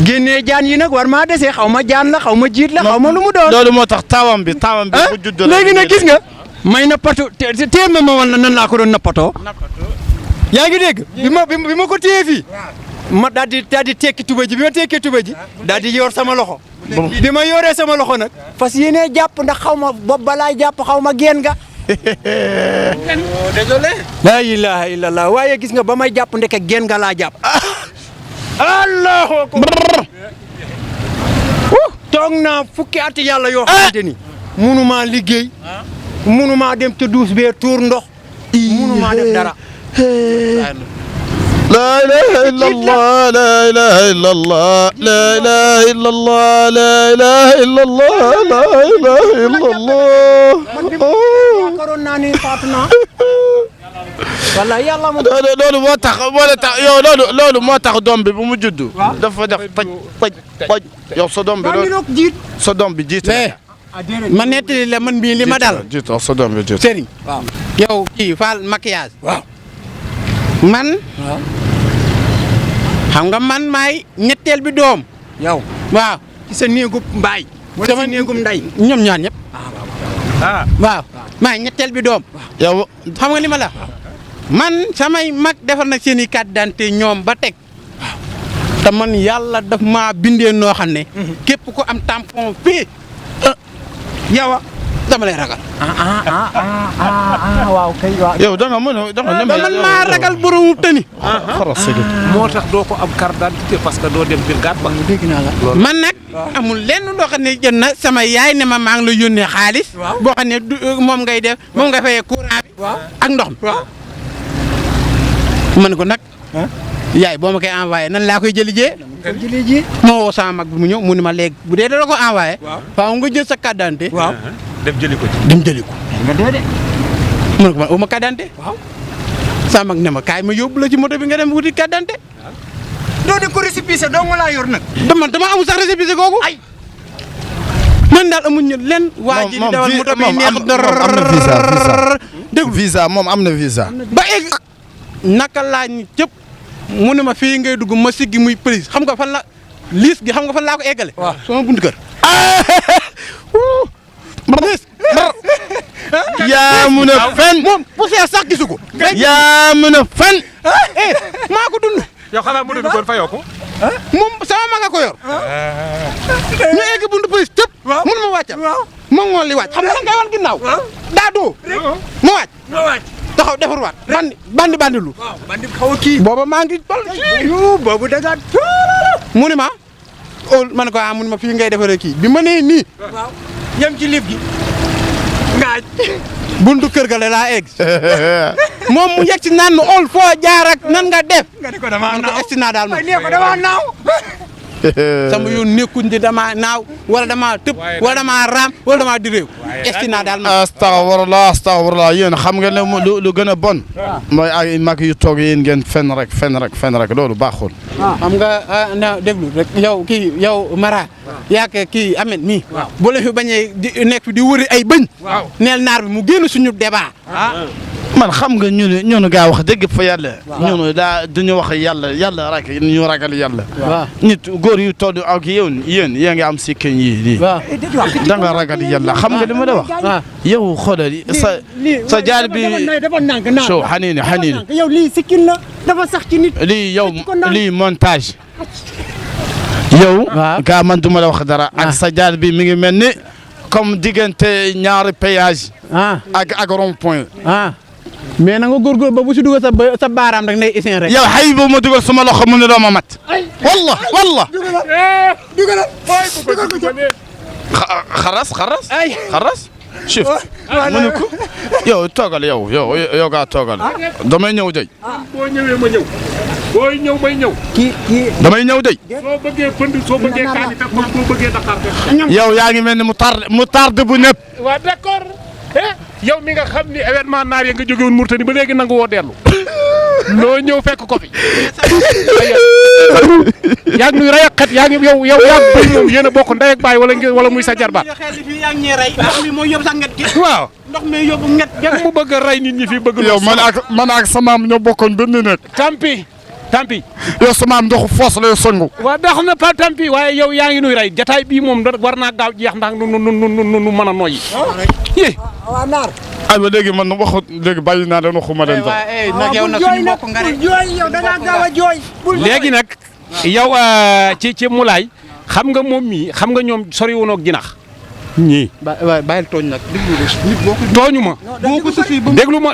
génnee jaan yi nag war maa dese xaw ma jaan la xaw ma jiit la xaw ma lu mu doon.
loolu moo tax taawam bi bu judd la.
léegi nag gis nga may nappatu téye ma woon na nan laa ko doon nappatoo. yaa ngi dégg bi ma ko téye fii. ma daal di tekki tuba ji bi ma tekkee tuba ji daal di yor sama loxo. bi ma yoree sama loxo nag. fas yéenee jàpp ndax xaw ma bopp balaay jàpp xaw ma geen nga
désolé. la ilaha illallah waaye gis nga ba may jàpp ndeke gen nga laa jàpp. allahu akbar. toog naa fukki at yàlla yoo xamante ni. munuma liggéey. munuma dem te douche bee tuur ndox. munuma def dara.
لا إله إلا الله لا إله إلا الله لا إله إلا الله لا إله إلا الله لا إله إلا الله
yaakaaroon naa ni faatu naa. walla yàlla ma.
loolu moo tax yow loolu moo tax doom bi bu mu juddu. dafa def paj yow sa doom bi loolu sa doom bi jiite.
ma nettali la man bii li ma dal.
jiite sa doom bi jiite.
Serigne. waaw yow kii Fall maquillage. waaw man. waaw xam nga man maay ñetteel bi doom.
yow
waaw.
ci sa néegub mbaay. wala sa néegub nday.
ñoom ñaar ñëpp. waaw maay ñetteel bi doom.
yow
xam nga li ma la. man samay mag defar na seen i carte d'identité ñoom ba teg. te man yàlla daf maa bindee noo xam ne. képp ko am tampon fii. yow dama lay ragal.
waaw kay waaw.
yow da nga mën a
man maa ragal boromu tëni.
moo tax doo ko am carte d'identité parce que doo dem brigade ba.
dégg naa la.
man nag amul lenn loo xam ne jot na sama yaay ne ma maa ngi la yónnee xaalis. boo xam ne moom ngay def moom nga fayee courant bi. ak ndox mi. man ko nag. yaay boo ma koy envoyé nan laa koy jëli jee. ma woo sama mag bi mu ñëw mu ni ma léegi bu dee dala ko envoyé. faaw nga jël sa carte d'identité.
dem jëli ko ci.
dem jëli ko. man ko man uma carte d'identité. sama mag ne ma kaay ma yóbbu la ci moto bi nga dem wuti carte d'identité.
doo di ko récépissé doo nga laa yor nag.
dama amul sax récépissé googu. ay man daal amuñu len waa ji di dawal moto bi neex
am na visa dégg visa moom am na visa.
ba egg naka laa ñu cëpp mu ne ma fii ngay dugg ma siggi muy police xam nga fan la liis gi xam nga fan laa ko eggale. waaw sama buntu kër.
yaa mun a fen.
moom poussière sax gisu ko.
yaa mun a fen.
maa ko dund.
yow xanaa mu dugg kon fayoo ko.
moom sama mag a ko yor. ñu egg buntu police cëpp. mun ma wàccal. ma ngoon li wàcc xam nga da ngay wan ginnaaw. daa doo. ma wàcc. taxaw defarwaat. bandi lu.
bandi xaw a kii.
booba maa ngi toll.
boobu da ngaa.
mu ni ma. man ko mu ni ma fii ngay defaree kii bi ma nee nii.
yem ci liif gi. ngaaj.
buntu kër ga la laa egg. moom mu yegg si naan ma ol foo jaar ak nan nga def.
nga ne ko damaa naaw
egg si naa daal ma.
nee ko damaa naaw.
sama yoon nekkuñ di damaa naaw wala damaa tëb wala damaa raam wala damaa di réew. egg si naa daal ma.
astagfirullah yéen xam nga ne lu gën a bon. mooy ay mag yu toog yéen ngeen fen rek loolu baaxul.
xam nga na déglu rek yow Mara. yaa kii Ahmed mii. boo leen fi bañee nekk fi di wëri ay bëñ. neel naar bi mu génn suñu débat.
man xam nga ñunu gaa wax dëgg fa yàlla. ñunu dañu wax yàlla rek ñu ragal yàlla. nit góor yu toll ak yéen yaa ngi am sikkeñ yi da nga ragal yàlla xam nga li ma la wax. yow xoolal sa jaar bi so xaniini
yow lii sikkin la dafa sax ci nit.
lii montage. yow. gaa man du ma la wax dara. ak sa jaar bi mi ngi mel ni comme diggante ñaari péage. ak rond point.
mais na nga góorgóor ba bu si dugal sa baaraam rek nay isin rek.
yow xëy ba ma dugal sama loxo mu ne doo ma mat. walla. xaras. chef mu ne ko yow toogal yow gaa toogal. damay ñëw dey.
boo ñëwee ma ñëw. booy ñëw may ñëw.
damay ñëw dey.
soo bëggee pënd soo bëggee kaani fekk soo bëggee Dakar fekk.
yow yaa ngi mel ni mu tardé bu nepp.
waaw d'accord. yow mi nga xam ni événement naar yi nga jóge woon Mourtani ba léegi nangu woo dellu loo ñëw fekk ko fi yaa ngi nuy rey ak xet yaa ngi yow bëy moom yéen a bokk ndey ak baay wala muy sa jarbaat. waaw.
ndox mi yóbbu nget.
mu bëgg a rey nit ñi fi bëgg.
yow man ak sa maam ñoo bokkoon benn nekk.
tampi
yow sa maam ndoxu foos lay songu.
waaw dax na pa tampi waaye yow yaa ngi nuy rey jataay bii moom war naa gaaw jeex ndax nu mën a noyyi.
waaw naar.
aywa léegi man léegi bàyyi naa leen waxuma leen dara.
nag yow nag suñu mbokk nga rek
jooy yow da ngaa gaaw a jooy.
léegi nag yow ci Moulay xam nga moom mii xam nga ñoom sori woon ak jinax ñii.
bàyyil tooñ nag nit boo ko
tooñu ma.
boo ko sësee ba
déglu ma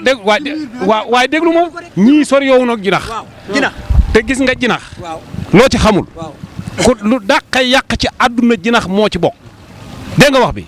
waaye déglu ma ñii sori yow nag jinax.
jinax
te gis nga jinax.
waaw
loo ci xamul.
waaw
ku lu dàqay yàq ci àdduna jinax moo ci bokk. dégg nga wax bi.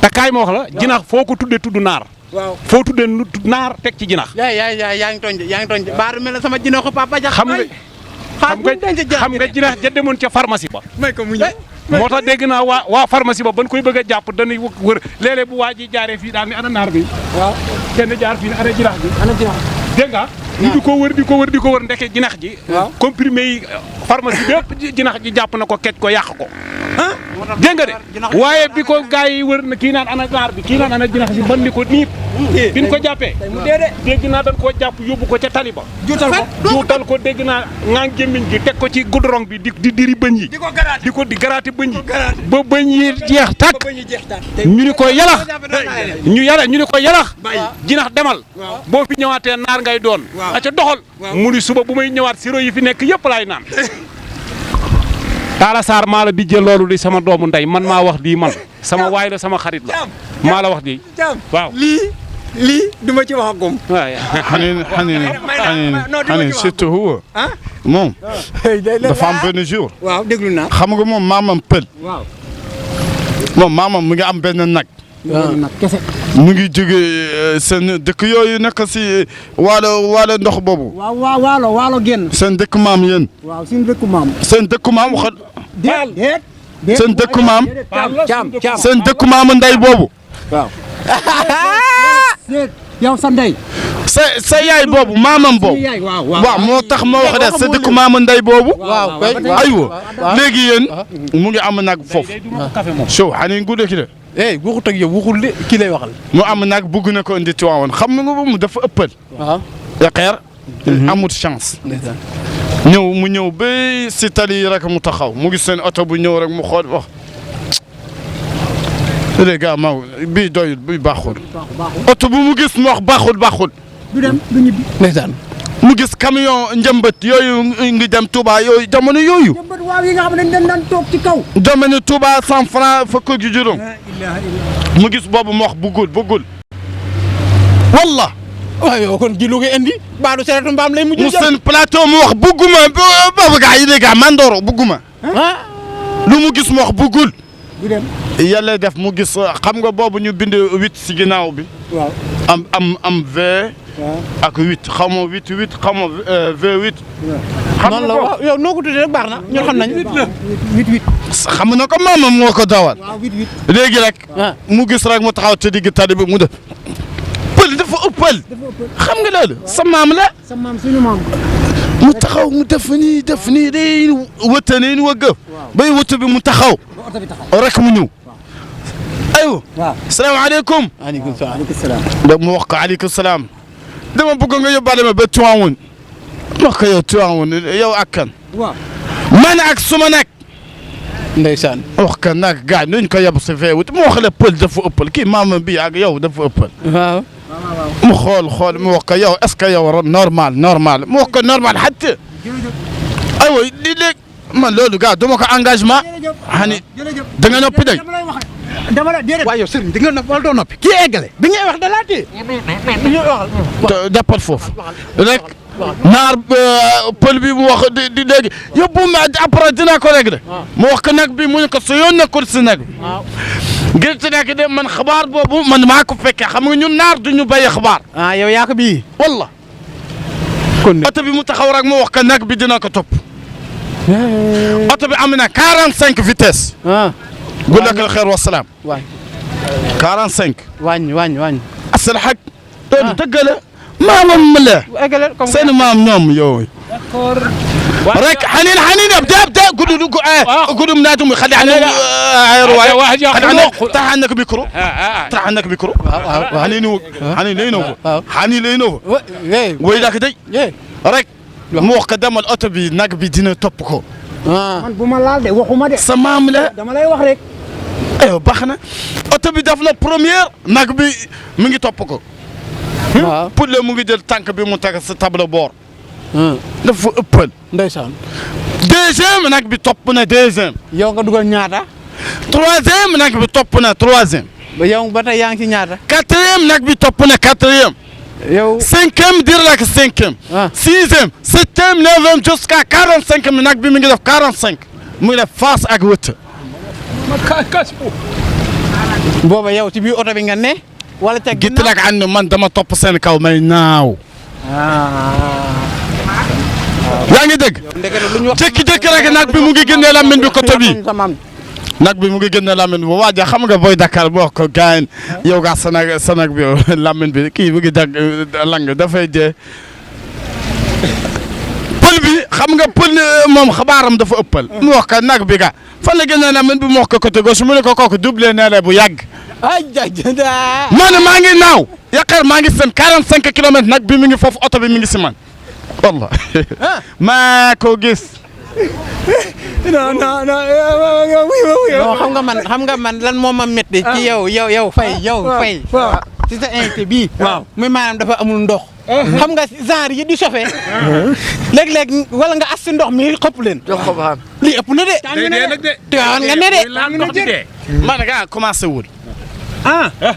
te kaay ma wax la jinax foo ko tuddee tudd naar.
waaw
foo tuddee naar teg ci jinax.
yaa ngi tooñ de baaru mel na sama jinaxu papa ja
xam nga jinax ja demoon ca pharmacie ba.
may ko mu ñëw
moo tax dégg naa waa pharmacie ba ban koy bëgg a jàpp dañuy wër léeg-léeg bu waa ji jaaree fii daal ni ana naar bi.
waaw
kenn jaar fii ana jinax bi.
ana jinax
dégg nga. ñu di ko wër ndeke jinax ji.
waaw
comprimé yi pharmacie bépp jinax ji jàpp na ko kecc ko yàq ko. dégg nga de waaye bi ko gars yi wër na kii naan ana naar bi kii naan ana jinax bi ban ni ko niip. bi ñu ko jàppee. dégg naa dañ koo jàpp yóbbu ko ca taliba. juutal ko dégg naa ngaa gémmiñ gi teg ko ci goudron bi di diri bëñ yi. di garaati bëñ yi. ba bëñ yi jeex tàkk. ñu ni ko yalax. ñu ni ko yalax. jinax demal. boo fi ñëwaatee naar ngay doon. aca doxal. mu ni suba bu may ñëwaat siro yi fi nekk yëpp laay naan. Talla Sarr maa la di jël loolu di sama doomu ndey man maa wax lii man sama waay la sama xarit la maa la wax lii waaw
lii duma ci wax agum
waaw
xanaa surtout huwa moom dafa am benn jour
waaw déglu naa
xam nga moom maamam pël
waaw
moom maamam mu ngi am benn nag
nag kese
mu ngi jóge seen dëkk yooyu nekk si waalo ndox boobu
waaw waalo génn
seen dëkk maam yéen
waaw suñu dëkku maam
seen dëkk maam waxat
déet
seen dëkk maam
caam
seen dëkk maam ndey boobu
waaw yow sa ndey
sa yaay boobu maamam boobu waaw moo tax ma wax de sa dëkk maam ndey boobu aywa léegi yéen mu ngi am nag foofu so xani ngude ki de
waxut ak yow waxul de kii lay waxal
mu am nag bugg na ko indi Tiwaawan xam nga mu dafa ëppal yaqeer amut chance mu ñëw ba si tali rek mu taxaw mu gis seen oto bu ñëw rek mu xool wax léegi maw bii doyul bii baaxul oto bu mu gis mu wax baaxul
du dem du ñibbi
ndeysaan
mu gis camion njëmbat yooyu ngi dem Touba yooyu jamono yooyu
njëmbat waaw yi nga xam ne dañ daan toog ci kaw
jamono Touba 100 francs fukk ak juróom mu gis boobu mu wax bëggul walla
waaw yow kon ji lu koy indi baadu seretu mbaam lay mujj
mu seen plateau mu wax bëgguma boobu gaa yi de gaa Mandoro bëgguma lu mu gis mu wax bëggul
du dem
yàlla def mu gis xam nga boobu ñu bind 8 si ginnaaw bi
waaw
am V ak 8 xaw ma 8 xaw ma V8
noonu la waaw yow noo ko tuddee rek baax na ñun xam nañ
8
xam na ko maamam moo ko dawal
waaw 8
léegi rek mu gis rek mu taxaw ci digg tali bi mu def pël dafa ëppal xam nga loolu sa maam la
sa maam suñu maam
mu taxaw mu def nii day wëtte nii wëgg bay wëtte bi mu taxaw rek mu ñëw aywa salaamaaleykum
aleykum salaam
da mu wax ko aleykum salaam dama bëgg nga yóbbaale ma ba Tiwaawan wax ko yow Tiwaawan yow ak kan man ak suma nag
ndeysaan
wax ko nag gars nuñ ko yab si fee wut mu wax la pël dafa ëppal kii maama bi ak yow dafa ëppal
waaw
mu xool mu wax ko yow est-ce que yow normal mu wax ko normal xatte aywa di léegi man loolu gars duma ko engagement xani da nga noppi day
dama la déedéet
waaye yow sëriñ di nga noppi wala doo noppi kii eggale bi ngay wax da laa téye
départ foofu rek naar pël bi mu wax di léegi yóbbu ma après dinaa ko réglé mu wax ko nag bi mu ne ko sa yoon nekkul si nag bi ngir ci nekk de man xabaar boobu man maa ko fekkee xam nga ñun naar duñu béy xabaar
yow yaa ko bii
walla kon oto bi mu taxaw rek mu wax ko nag bi dina ko topp oto bi am na 45 vitesse gu lakal xeer wa salaam 45
wàññi
asal xaj loolu dëgg la maamam la seen maam ñoom yow rek حنين ابدا قولوا نادم خلي روايه طرح عنك ميكرو حنين لينو ويلاك دي رek mu wax ko demal oto bi nag bi dina topp ko
man bu ma laal de waxuma de
sa maam la
dama lay wax rek
aywa baax na oto bi def na première nag bi mu ngi topp ko pour le mu ngi jël tànk bi mu teg sa table bord dafa ëppal
ndeysaan
deuxième nag bi topp na deuxième
yow nga dugal ñaata
troisième nag bi topp na troisième.
ba yow ba tey yaa ngi ci ñaata.
quatrième nag bi topp na quatrième.
yow
cinquième dir la cinquième. sixième septième neuvième jusqu'à 45 mi nag bi mi ngi def 45. mu ngi def face ak wëtt.
booba yow ci biir oto bi nga ne. wala ca
gitt nag ànd man dama topp seen kaw may naaw. yaa ngi dégg. jékki-jékki rek nag bi mu ngi génnee lamine bi côté bi. nag bi mu ngi génne lamine bi waa ja xam nga booy Dakar boo ko gaañ yow gaa sanag bi lamine bi kii mu ngi dag lang dafay jee pël bi xam nga pël moom xabaaram dafa ëppal mu wax ka nag bi ga fan la génne lamine bi mu wax ko côté gauche mu ne ko kooku doublé nee bu yàgg maa ne maa ngi naaw yaqar maa ngi seen 45 kilomètres nag bi mi ngi foofu oto bi mi ngi si man wallah maa ko gis
non xam nga man lan moo ma métti ci yow Faye ci sa invité bii. waaw muy maanaam dafa amul ndox. xam nga genre yi di chauffé. léeg-léeg wala nga as si ndox mi xëpp leen. jox ko ba xam lii ëpp na de. tàng nga ne de.
man nga commencé wul.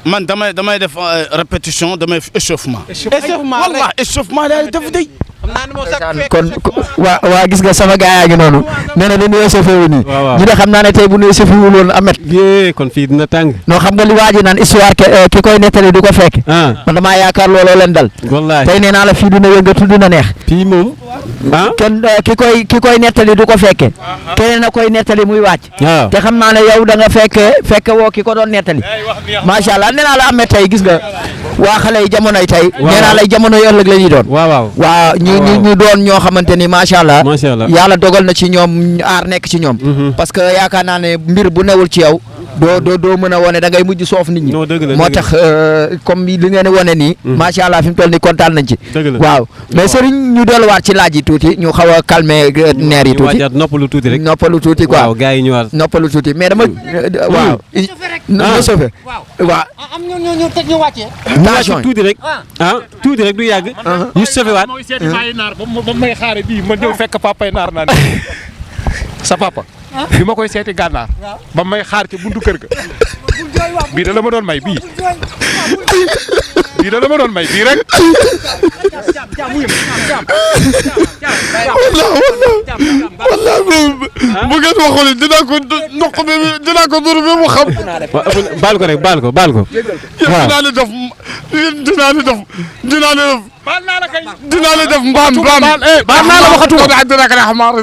man damay def répétition damay def échauffement.
échauffement
échauffement daal def day.
kon waa gis nga sama gars yaa ngi noonu nee na dañuy échauffé wu nii. ñu ne xam naa ne tey bu ñu échauffé wul woon Amet.
kon fii dina tàng.
non xam nga li waa ji naan histoire ki koy nettali du ko fekk. man damaa yaakaar looloo leen dal.
wallaahi
tey nee naa la fii dina yëngatu dina neex.
fii moom.
kenn ki koy nettali du ko fekke keneen na koy nettali muy wàcc. te xam naa ne yow da nga fekke woo ki ko doon nettali. macha allah nee naa la Amet tey gis nga waa xale yi jamonoy tey. nee naa lay jamonoy ëllëg la ñuy doon. waaw ñu doon ñoo xamante ni macha allah. yàlla dogal na ci ñoom aar nekk ci ñoom. parce que yaakaar naa ne mbir bu newul ci yow. doo mën a wane da ngay mujj soof nit ñi. moo tax comme li ngeen di wane nii. macha allah fi mu toll nii kontaan nañ ci. waaw mais Serigne ñu delluwaat ci laaj yi tuuti ñu xaw a calmer neer yi tuuti.
noppalu tuuti rek.
noppalu tuuti quoi
waaw gars yi ñëwaat.
noppalu tuuti mais dama. waaw. na sauvé. waaw.
am ñu teg ñu wàccee.
attention
tuuti rek. tuuti rek du yàgg. ñu sauvé waat.
ba may xaare bii ma ñëw fekk papay naar naan sa papa. bi ma koy seeti gànnaar. ba may xaar ci buntu kër ga. bii da la ma doon may bii. bii da la ma doon may bii rek.
bu ngeen waxul dinaa ko ndox bi dinaa ko dur bi mu xam.
baal ko rek baal ko. waaw
dinaa la def dinaa la def mbaam.
baal naa la waxatuma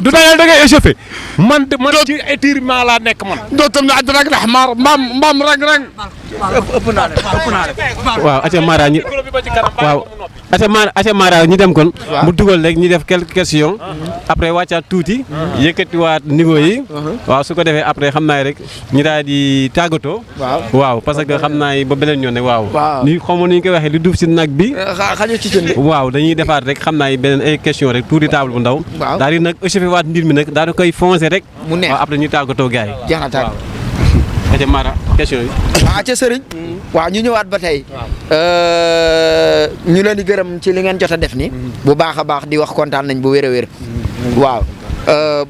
du da ngay échauffé. man ci étirement laa nekk man.
doo tam ne àddina ak xamaar mbaam rang.
waaw aca Mara ñi waaw aca Mara ñi dem kon. mu dugal rek ñi def quelques questions. après wàccaat tuuti. yëkkatiwaat niveau yi. waaw su ko defee après xam naa rek ñi daal di tàggatoo. waaw parce que xam naa ba beneen yoon ne waaw. ni xamoon ni ñu koy waxee li duuf si nag bi. waaw dañuy defaat rek xam naa beneen ay question rek tuuti table bu ndaw. daal di nag échauffé waat mbir mi nag daal di koy foncé rek.
mu neex
waaw après ñu tàggatoo gars yi.
jeex na tàgg.
aca Mara question yi.
waaw ca Serigne. waaw ñu ñëwaat ba tey. ñu leen di gërëm ci li ngeen jot a def ni bu baax a baax di wax kontaan nañ bu wér a wér. waaw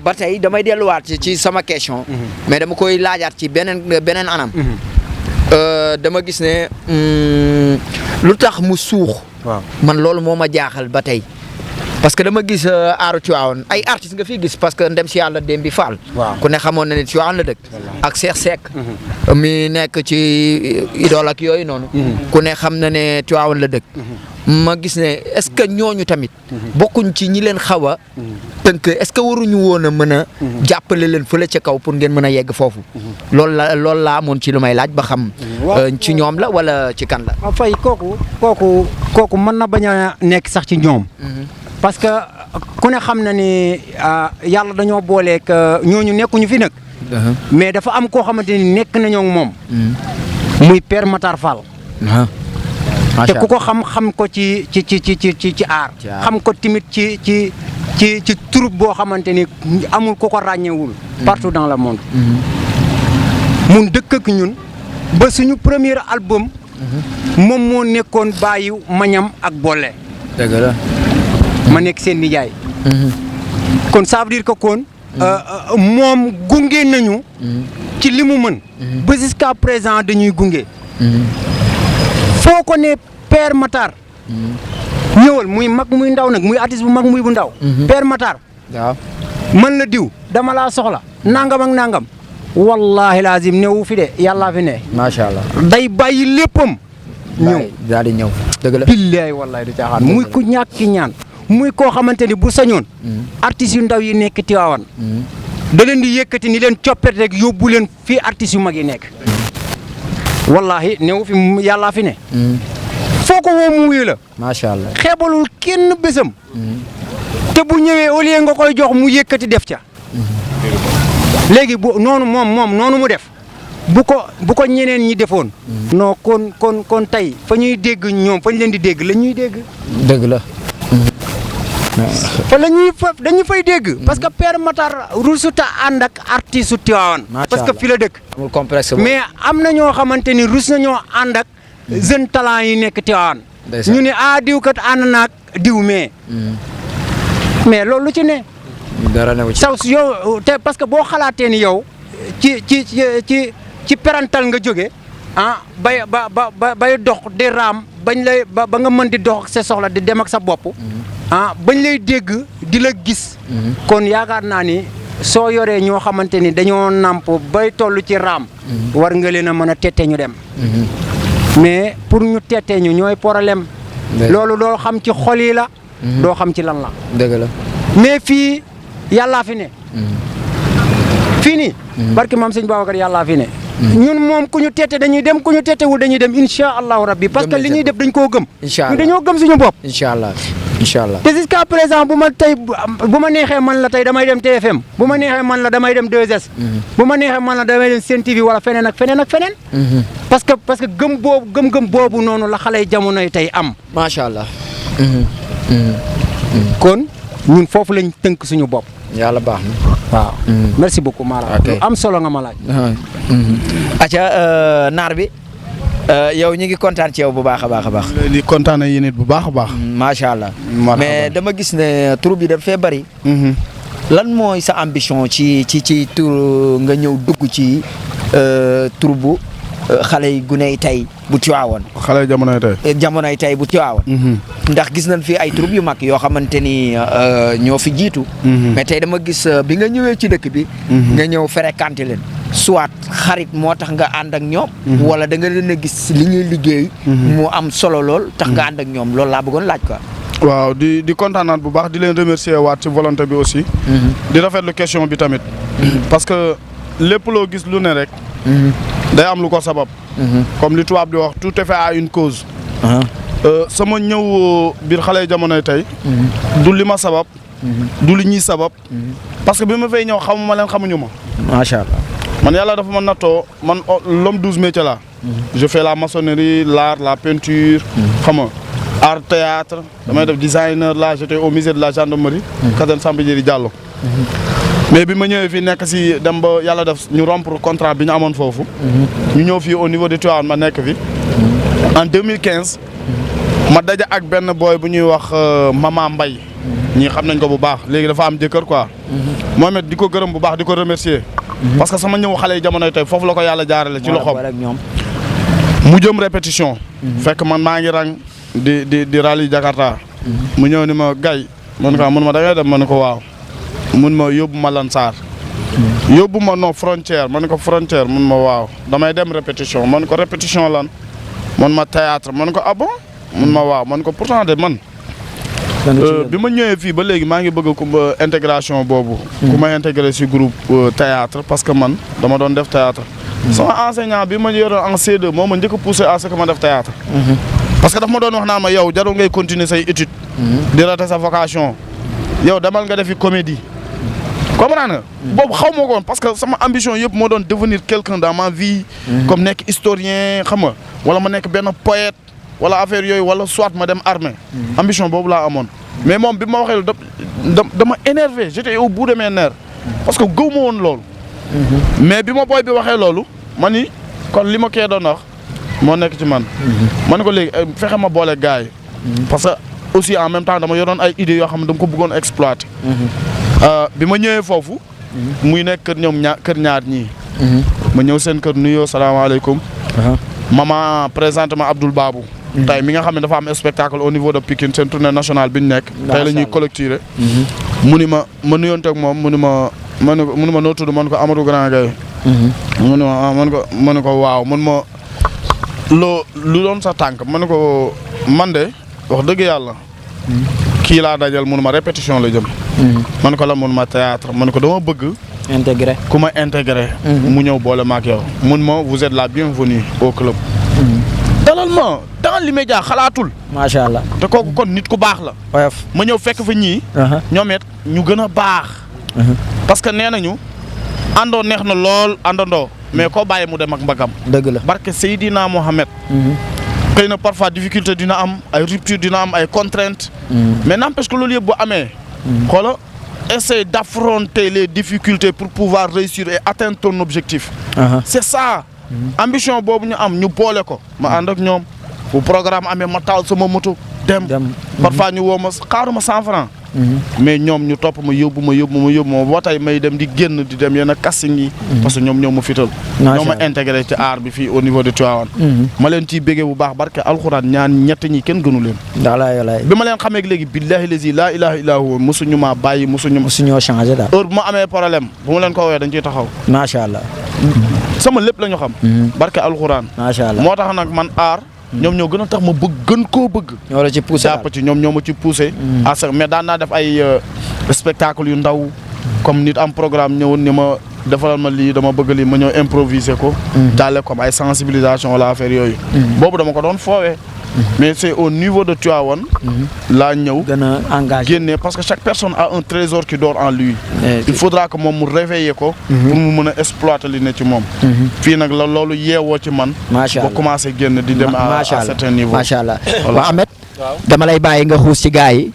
ba tey damay delluwaat ci sama question. mais dama koy laajaat ci beneen anam. dama gis ne lu tax mu suux. man loolu moo ma jaaxal ba tey. parce que dama gis aaru Tivaouane ay artistes nga fi gis parce que ndem si yàlla dem bi Fall. ku ne xamoon na ne Tivaouane la dëkk. ak Cheikh Seck. mi nekk ci idole ak yooyu noonu. ku ne xam na ne Tivaouane la dëkk. ma gis ne est-ce que ñooñu tamit. bokkuñ ci ñi leen xaw a. tënk est-ce que waruñu woon a mën a. jàppale leen fële ca kaw pour ngeen mën a yegg foofu. loolu laa amoon ci lu may laaj ba xam. ci ñoom la wala ci kan la.
waaw Faye kooku mën na bañ a nekk sax ci ñoom. parce que ku ne xam na ni yàlla dañoo booleeg ñooñu nekkuñu fi nag. mais dafa am koo xamante ni nekk nañoo ak moom. muy Père Matar Fall. te ku ko xam ko ci aar. xam ko tamit ci troupe boo xamante ni amul ku ko ràññeewul. partout dans le monde. mun dëkk ak ñun ba suñu premier album. moom moo nekkoon bàyyi Mañam ak Bolle.
dëgg la.
ma nekk seen nijaay. kon ça veut dire que kon moom gunge nañu.
ci li mu mën. ba jusqu'à présent dañuy gunge. foo ko ne Père Matar. ñëwal muy mag muy ndaw nag muy artiste bu mag muy bu ndaw. Père Matar.
waaw
man la diw dama laa soxla nangam ak nangam. wallahi lazim newu fi de yàllaa fi ne.
macha allah.
day bàyyi léppam. ñëw
daal di ñëw dëgg la.
billaay wallahi du caaxaan muy ku ñàkk ki ñaan. muy koo xamante ni bu sañoon. artistes yu ndaw yi nekk Tiwaawan. da leen di yëkkati ni leen coppet rek yóbbu leen fii artistes yu mag yi nekk. wallahi newu fi yàllaa fi ne. foo ko woo mu wuyu la.
macha allah.
xeebalul kenn bésam. te bu ñëwee au lieu nga koy jox mu yëkkati def ca. léegi bu noonu moom noonu mu def bu ko ñeneen ñi defoon. non kon tey fa ñuy dégg ñoom fa ñu leen di dégg la ñuy dégg.
dëgg la.
fa dañu fay dégg. parce que Père Matar rusuta ànd ak artiste su Tivaouane. parce que fi la dëkk.
amul complexe
mais am na ñoo xamante ni rus nañoo ànd ak jeune talent yi nekk Tivaouane. ñu ne diw kat ànd naag diw mais loolu lu ci ne.
dara newu ci
saw yow te parce que boo xalaatee ni yow ci parental nga jóge bay dox di raam bañ lay ba nga mën di dox ak sa soxla di dem ak sa bopp bañ lay dégg di la gis kon yaakaar naa ni soo yoree ñoo xamante ni dañoo nàmp bay toll ci raam war nga leen a mën a tette ñu dem mais pour ñu tette ñu ñooy problème loolu doo xam ci xol yi la doo xam ci lan la
dëgg la
mais fii yàllaa fi ne fii nii barki maam sëñ Babacar yàllaa fi ne ñun moom ku ñu tette dañuy dem ku ñu tettewul dañuy dem incha allahu rabbi parce que li ñuy def dañ koo gëm ñu dañoo gëm suñu bopp
incha allah incha allah
te jusqu'à présent bu ma neexee man la tey damay dem TFM bu ma neexee man la damay dem 2S bu ma neexee man la damay dem Sen TV wala feneen ak feneen ak feneen parce que gëm boobu noonu la xale jamonoy tey am
macha allah
kon ñun foofu lañ tënk suñu bopp
yàlla baax na
waaw merci beaucoup Mara am solo nga ma laaj
acca naar bi yow ñu ngi kontaan ci yow bu baax a baax
di kontaan yéen it bu baax a baax
macha allah mais dama gis ne tur bi daf fee bari lan mooy sa ambition ci tur nga ñëw dugg ci tur bu xale yi guney tey bu Tiwaawan
xale jamonoy tey
bu Tiwaawan ndax gis nañ fi ay troupe yu mag yoo xamante ni ñoo fi jiitu mais tey dama gis bi nga ñëwee ci dëkk bi nga ñëw fréquenté leen soit xarit moo tax nga ànd ak ñoom wala da nga leen a gis li ñuy liggéey mu am solo lool tax nga ànd ak ñoom loolu laa bëggoon laaj quoi
waaw di kontaanaat bu baax di leen remercier waat ci volonté bi aussi di rafetlu question bi tamit parce que lépp loo gis lu ne rek day am lu ko sabab comme li tubaab di wax tout est fait à une cause sama ñëw biir xale jamonoy tey du li ma sabab du li ñuy sabab parce que bi ma fay ñëw xamuma leen xamuñu ma
macha allah
man yàlla dafa ma nattoo man l'homme 12 métiers là je fais la maçonnerie l'art la peinture xam nga art théâtre damay def designer là j'étais au musée de la gendarmerie Kaden Samba Diéry Diallo mais bi ma ñëwee fii nekk si dem ba yàlla def ñu rompre contrat bi ñu amoon foofu ñu ñëw fii au niveau de Tivaouane ma nekk fi en 2015 ma daja ak benn boy bu ñuy wax Mama Mbaye ñii xam nañ ko bu baax léegi dafa am jëkkër quoi moom it di ko gërëm bu baax di ko remercier parce que sama ñëw xale yi jamonoy tey foofu la ko yàlla jaarale ci loxoom mu jëm répétition fekk man maa ngi rang di rallye Jakarta mu ñëw ni ma gay man ko mun ma da ngay dem man ko waaw mun ma yóbbu ma Lansar yóbbu ma non frontière man ko frontière mun ma waaw damay dem répétition man ko répétition lan man ma théâtre man ko ah bon mun ma waaw man ko pourtant de man bi ma ñëwee fii ba léegi maa ngi bëgg intégration boobu ku ma intégré si groupe théâtre parce que man dama doon def théâtre sama enseignant bi ma yoroon en C2 moo ma njëkk a poussé à ce que ma def théâtre parce que daf ma doon wax naan ma yow jarul ngay continuer say études di rater sa vocation yow demal nga defi comédie comprendre nga boobu xaw ma ko woon parce que sama ambition yëpp moo doon devenir quelqu'un dans ma vie comme nekk historien xam nga wala ma nekk benn poète wala affaire yooyu wala soit ma dem armée ambition boobu laa amoon mais moom bi ma waxee dama énervé j'étais au bout de mes nerfs parce que gëw ma woon loolu mais bi ma booy bi waxee loolu ma ni kon li ma kee doon wax moo nekk ci man ma ne ko léegi fexe ma boole gars yi parce que aussi en même temps dama yoroon ay idées yoo xam ne dama ko bëggoon exploiter bi ma ñëwee foofu muy nekk kër ñoom kër ñaar ñii ma ñëw seen kër nuyoo salaamaaleykum. Maman présentement Abdoul Babou. tey mi nga xam ne dafa am spectacle au niveau de Pikine seen tournée nationale bi ñu nekk. tey la ñuy collecter. mu ni ma nuyoonteeg moom mu ni ma noo tudd man ko Amadou Grand Gueye. mu ni ma man ko waaw man ma lu doon sa tànk man ko man de wax dëgg yàlla. kii laa dajal mun ma répétition la jëm. man ko la mun ma théâtre man ko dama bëgg.
intégré
ku ma intégré. mu ñëw boole ma ak yow mun ma vous êtes la bienvenue au club. dalal ma dans l'immédiat xalaatul.
macha allah
te kooku kon nit ku baax la.
oyof
ma ñëw fekk fa ñii. ñoom it ñu gën a baax. parce que nee nañu àndoo neex na lool àndandoo. mais koo bàyyi mu dem ak mbagam.
dëgg la
barke Seydina Mohamed. xëy na parfois difficulté dina am ay rupture dina am ay contraintes. mais n'empêche que loolu yëpp bu amee. xoola essaye d'affronter les difficultés pour pouvoir réussir et atteindre ton objectif. C'est ça. ambition boobu ñu am ñu boole ko. ma ànd ak ñoom bu programme amee ma taal sama moto dem. parfois ñu woo ma xaaruma 100 francs. mais ñoom ñu topp ma yóbbu ma ba tey may dem di génn di dem yenn casting yi. parce que ñoom ñoo ma fital. ñoo ma intégré ci art bi fii au niveau de Tivaouane. ma leen ciy béggee bu baax barke alxuraan ñett ñi kenn gënu leen. bi ma leen xamee léegi billahi lazi laa ilaha illa huwa mosuñu maa bàyyi mosuñoo changé daal. heure bu ma amee problème bu ma leen ko woowee dañ ciy taxaw.
macha allah.
sama lépp la ñu xam. barke alxuraan.
macha allah
moo tax nag man art. ñoom ñoo gën a tax ma gën koo bëgg.
ñoo la ci poussé
jàpp ci ñoom ñoo ma ci poussé. mais daan naa def ay spectacle yu ndaw comme nit am programme ñëwoon ni ma defalal ma lii dama bëgg lii ma ñëw improviser ko. daale comme ay sensibilisation wala affaire yooyu. boobu dama ko doon foowee. mais c'est au niveau de Tivaouane. laa ñëw
gën a engagé
génne parce que chaque personne a un trésor qui dort en lui. il faudra que moom mu réveiller ko. pour mu mën a exploiter li ne ci moom. fii nag la loolu yeewoo ci man.
macha allah
ba commencé génn di dem à certain niveau.
macha allah waaw Ahmed. dama lay bàyyi nga xuus ci gars yi.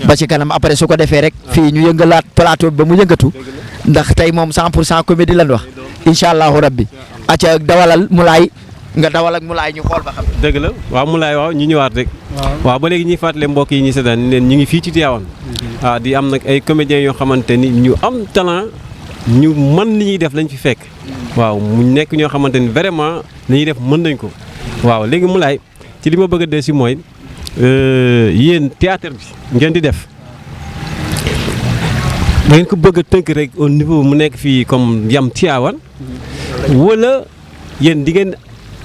ba ci kanam après su ko defee rek. fii ñu yëngalaat plateau bi ba mu yëngatu. ndax tey moom 100% comédie lañ wax. incha allahu rabbi. acca dawalal Moulay nga dawal ak Moulay ñu xool ba xam.
dëgg la waaw Moulay waaw ñu ñëwaat rek. waaw ba léegi ñuy fàttali mbokk yi ñu seetaan leen ñu ngi fii ci Tivaouane. waaw di am nag ay comédiens yoo xamante ni ñu am talent ñu mën li ñuy def lañ fi fekk. waaw mu nekk ñoo xamante ni vraiment li ñuy def mën nañ ko. waaw léegi Moulay ci li ma bëgg a dee si mooy yéen théâtre bi ngeen di def da ngeen ko bëgg a tënk rek au niveau mu nekk fii comme yam Tivaouane wala yéen di ngeen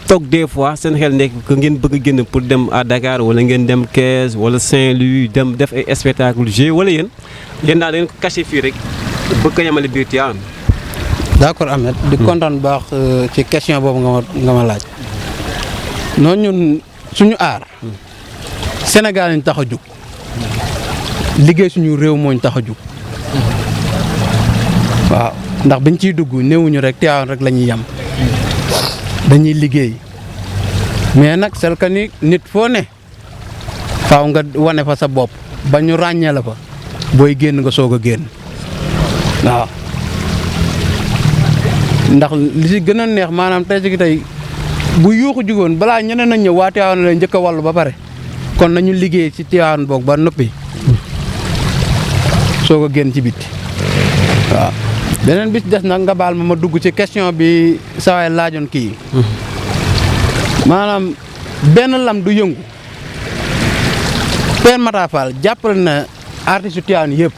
toog des fois seen xel nekk que ngeen bëgg a génn pour dem à Dakar wala ngeen dem Thiès wala Saint-Louis dem def ay spectacle jeu wala yéen daal da ngeen ko caché fii rek bëgg ko yemale biir Tivaouane.
d'accord Ahmed di kontaan bu baax ci question boobu nga ma laaj. noonu ñun suñu aar Sénégal ñu tax a jug liggéey suñu réew moo ñu tax a jug waaw ndax biñ ciy dugg néewuñu rek Tivaouane rek la ñuy yem dañuy liggéey mais nag c'est que ni nit foo ne faaw nga wane fa sa bopp ba ñu ràññee la fa booy génn nga soog a génn waaw ndax li ci gën a neex maanaam tey ci tey bu yuuxu jugoon balaa ñeneen nañ ñëw waa Tivaouane la njëkk a wàllu ba pare kon nañu liggéey ci Tivaouane boog ba noppi soog a génn ci biti waaw beneen bis des nag nga baal ma dugg ci question bi sawaay laajoon kii maanaam benn lam du yëngu Père Matar Fall jàppale na artiste yu Tivaouane yëpp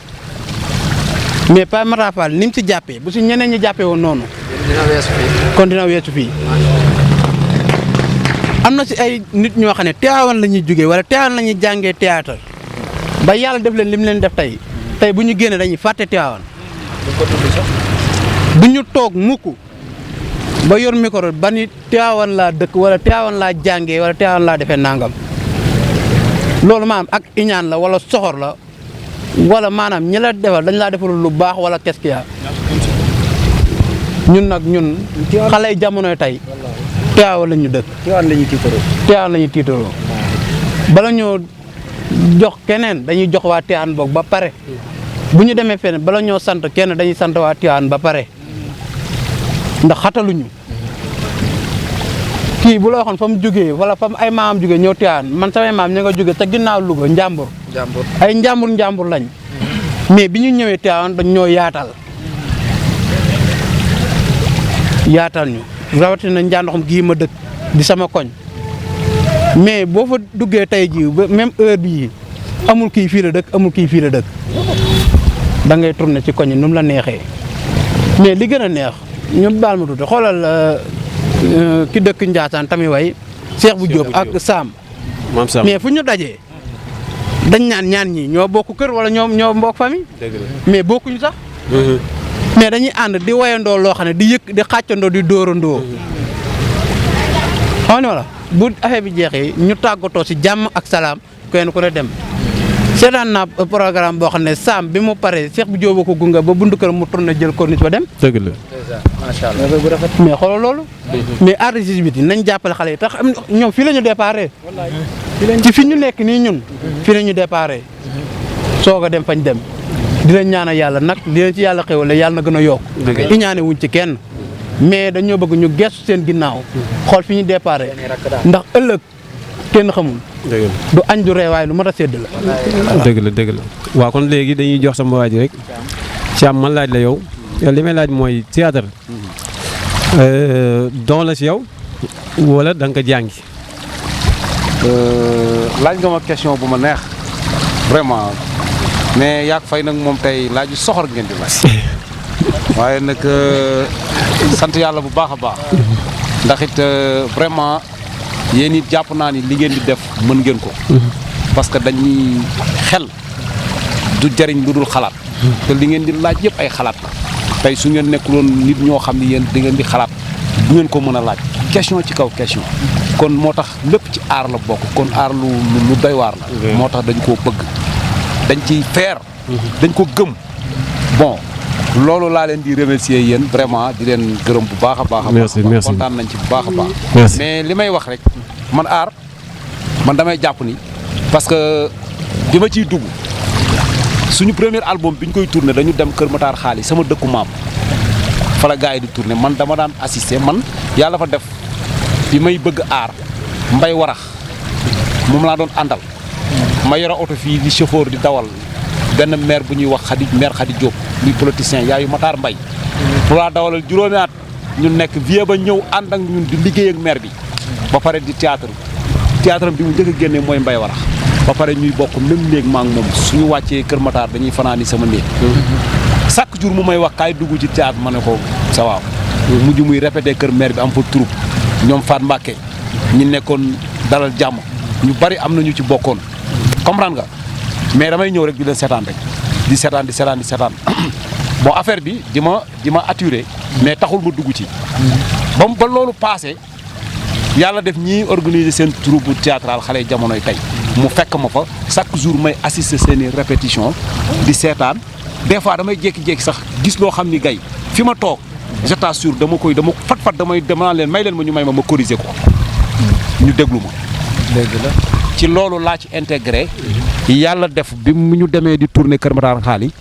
mais Père Matar Fall ni mu ci jàppee bu si ñeneen ñi jàppee woon noonu kon dina weesu fii am na si ay nit ñoo xam ne Tivaouane la ñuy jógee wala Tivaouane la ñuy jàngee théâtre ba yàlla def leen lim leen def tey bu ñu génnee dañuy fàtte Tivaouane du ñu toog mukk ba yor micro ba ni Tivaouane laa dëkk wala Tivaouane laa jàngee wala Tivaouane laa defee nangam loolu maanaam ak iñaan la wala soxor la wala maanaam ñi la defal dañ laa defal lu baax wala qu'est-ce qu'il y a ñun nag xale yi jamonoy tey Tivaouane la ñu dëkk.
Tivaouane la ñuy tiitaroo.
Tivaouane la ñuy tiitaroo bala ñoo jox keneen dañuy jox waa Tivaouane boog ba pare bu ñu demee feneen bala ñoo sant kenn dañuy sant waa Tivaouane ba pare ndax xataluñu kii bu la waxoon fa mu jógee wala fa mu ay maamam jógee ñëw Tivaouane man samay maam ña nga jógee te ginnaaw Louga Njàmbur. ay njàmbur lañ mais bi ñu ñëwee Tivaouane dañ ñoo yaatal yaatal ñu rawatina Ndiandoxum gii ma dëkk di sama koñ mais boo fa duggee tey jii ba même heure bii amul kii fii la dëkk amul kii fii la dëkk da ngay tourner ci koñ yi nu mu la neexee mais li gën a neex ñu baal ma tuuti xoolal ki dëkk Ndiassane tamit way Cheikh bu Diop ak Sam
maam Sam
mais fu ñu dajee dañ ñaan ñi ñoo bokk kër wala ñoo mbokk famille mais bokkuñu sax mais dañuy ànd di wayandoo loo xam ne di xàccandoo di dóorandoo xam nga wala bu affaire bi jeexee ñu tàggatoo si jàmm ak salaam kenn ku ne dem seetaan naa programme boo xam ne Sam bi mu paree Cheikh bu Diop ko gunge ba buntu kër mu tourné jël corniche ba dem.
dëgg la.
macha allah mais xoolal loolu. mais artistes bi nañ jàppale xale yi tax ñoom fii la ñu déparé. ci fi ñu nekk nii ñun. fii la ñu déparé. soog a dem fañ dem. dinañ ñaanal yàlla nag dinañ ci yàlla xéwale yàlla na gën a yokk. i ñaane wuñ ci kenn. mais dañoo bëgg ñu gestu seen ginnaaw. xool fi ñu déparé. ndax ëllëg kenn xamul. du añ du reewaay lu mat a sédd la.
dëgg la waaw kon léegi dañuy jox sama waa ji rek Thiam man laaj la yow li may laaj mooy théâtre don la si yow wala da nga ko jàngi.
laaj nga ma question bu ma neex vraiment mais yaag fay nag moom tey laaj yu soxor ngeen di laaj waaye nag sant yàlla bu baax a baax ndax it vraiment yéen it jàpp naa ni li ngeen di def mën ngeen ko parce que dañuy xel du jariñ lu dul xalaat te li ngeen di laaj yëpp ay xalaat la tey su ngeen nekkuloon nit ñoo xam ne yéen di ngeen di xalaat du ngeen ko mën a laaj question ci kaw question kon moo tax lépp ci aar la bokk kon aar lu doy waar la moo tax dañ koo bëgg dañ ciy feer dañ ko gëm bon loolu laa leen di remercier yéen vraiment di leen gërëm bu baax a baax a baax kontaan nañ ci bu baax a baax mais li may wax rek man aar man damay jàpp ni parce que bi ma ciy dugg suñu premier album bi ñu koy tourné dañu dem Kër Matar Xaalis sama dëkku maam fa la gars yi di tourné man dama daan assister man yàlla fa def bi may bëgg aar mbay warax moom laa doon àndal ma yore oto fii di chauffeur di dawal benn maire bu ñuy wax maire Khady Diop muy politicien yaayu Matar Mbay mu laa dawalal juróomi at ñu nekk vie ba ñëw ànd ak ñun di liggéey ak maire bi ba pare di théâtre bi mu njëkk a génnee mooy mbay warax ba pare ñuy bokk même néeg maa ngi moom suñu wàccee Kër Matar dañuy fanaani sama néeg chaque jour mu may wax kaay dugg ci théâtre ma ne ko sa waaw mujj muy répété kër maire bi am fa troupe ñoom Fat Mbacké ñi nekkoon dalal jàmm ñu bari am na ñu ci bokkoon comprendre nga mais damay ñëw rek di leen seetaan rek di seetaan bon affaire bi di ma attiré mais taxul ma dugg ci ba loolu passé yàlla def ñiy organiser seen troupe théâtral xale jamonoy tey mu fekk ma fa chaque jour may assister seeni répétition di seetaan des fois damay jékki-jékki sax gis loo xam ni gay fi ma toog je t'assure dama fat dama leen may leen ma ñu may ma corriger ko ñu déglu ma dégg la ci loolu laa ci intégré yàlla def bi mu ñu demee di tourner Kër Matar Xaali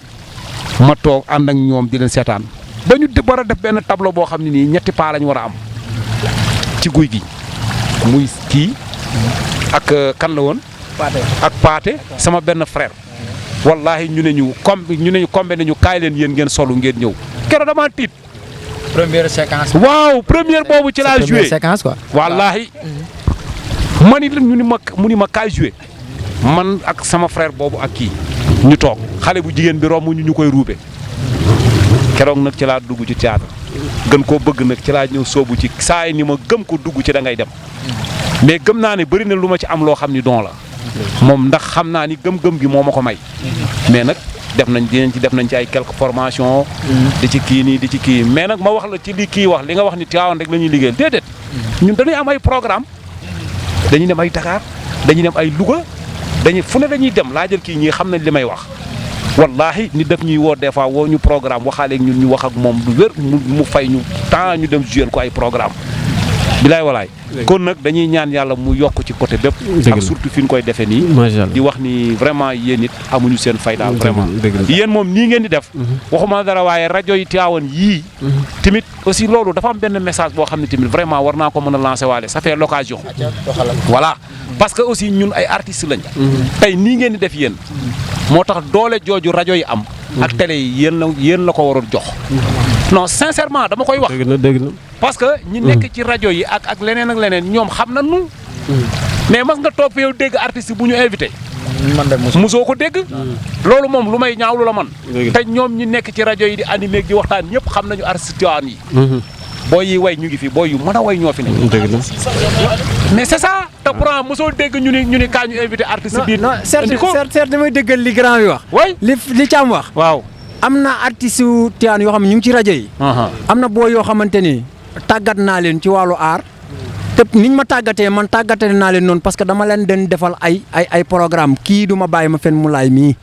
ma toog ànd ak ñoom di leen seetaan ba ñu war a def benn tableau boo xam ne nii ñetti paa lañ war a am ci guy gi muy kii ak kan la woon ak Paate sama benn frère wallahi ñu ne ñu combe nañu kaay leen yéen ngeen solu ngeen ñëw keroog dama tiit
première séquence.
waaw première boobu ci laa joué
première séquence quoi.
wallahi ma ni la mu ni ma kaay joué man ak sama frère boobu ak kii ñu toog xale bu jigéen bi romb ñu koy ruube keroog nag ci laa dugg ci théâtre gën koo bëgg nag ci laa ñëw soobu ci saa yi ni ma gëm ko dugg ci da ngay dem mais gëm naa ne bëri na lu ma ci am loo xam ni don la moom ndax xam naa ni gëm-gëm gi moo ma ko may mais nag def nañ ci ay quelques formations di ci kii nii di ci kii mais nag ma wax la ci li kii wax li nga wax ni Tivaouane rek la ñuy liggéeyal déedéet ñun dañuy am ay programme dañuy dem ay Dakar dañuy dem ay Louga fu ne dañuy dem laa jël kii ñii xam nañ li may wax wallahi nit daf ñuy woo des fois woo ñu programme waxaale ak ñun ñu wax ak moom du wér mu fay ñu temps ñu dem jouer ko ay programme bilaay walaay kon nag dañuy ñaan yàlla mu yokk ci côté bépp ak surtout fi ñu koy defee nii di wax ni vraiment yéen it amuñu seen fay daal vraiment yéen moom nii ngeen di def waxuma dara waaye rajo yi Tivaouane yii tamit aussi loolu dafa am benn message boo xam ne tamit vraiment war naa ko mën a lancer waale ça fait l'occasion voilà parce que aussi ñun ay artistes lañ tey nii ngeen di def yéen moo tax doole jooju rajo yi am ak télé yi yéen la ko waroon jox. non sincèrement dama koy wax.
dëgg na.
parce que ñi nekk ci rajo yi ak leneen ak leneen ñoom xam nañu. mais mas nga topp yow dégg artiste bu ñu invité.
man de
mosoo ko dégg. loolu moom lu may ñaawlu la man. te ñoom ñi nekk ci rajo yi di animé ak di waxtaan ñëpp xam nañu artiste Tivaouane yi. booy yi way ñu ngi fi booy yu mën a way ñoo fi ne. mais c'est ça te pourtant mosoo dégg ñu ni kaa ñu invité artiste bii.
non certes damay déggal li grand bi wax.
way
li Thiam wax.
waaw
am na artiste yu Tivaouane yoo xam ne ñu ngi ci rajo yi. am na booy yoo xamante ni tàggat naa leen ci wàllu aar. te niñ ma tàggatee man tàggatee naa leen noonu parce que dama leen den defal ay programme kii du ma bàyyi ma fen mu laay mii.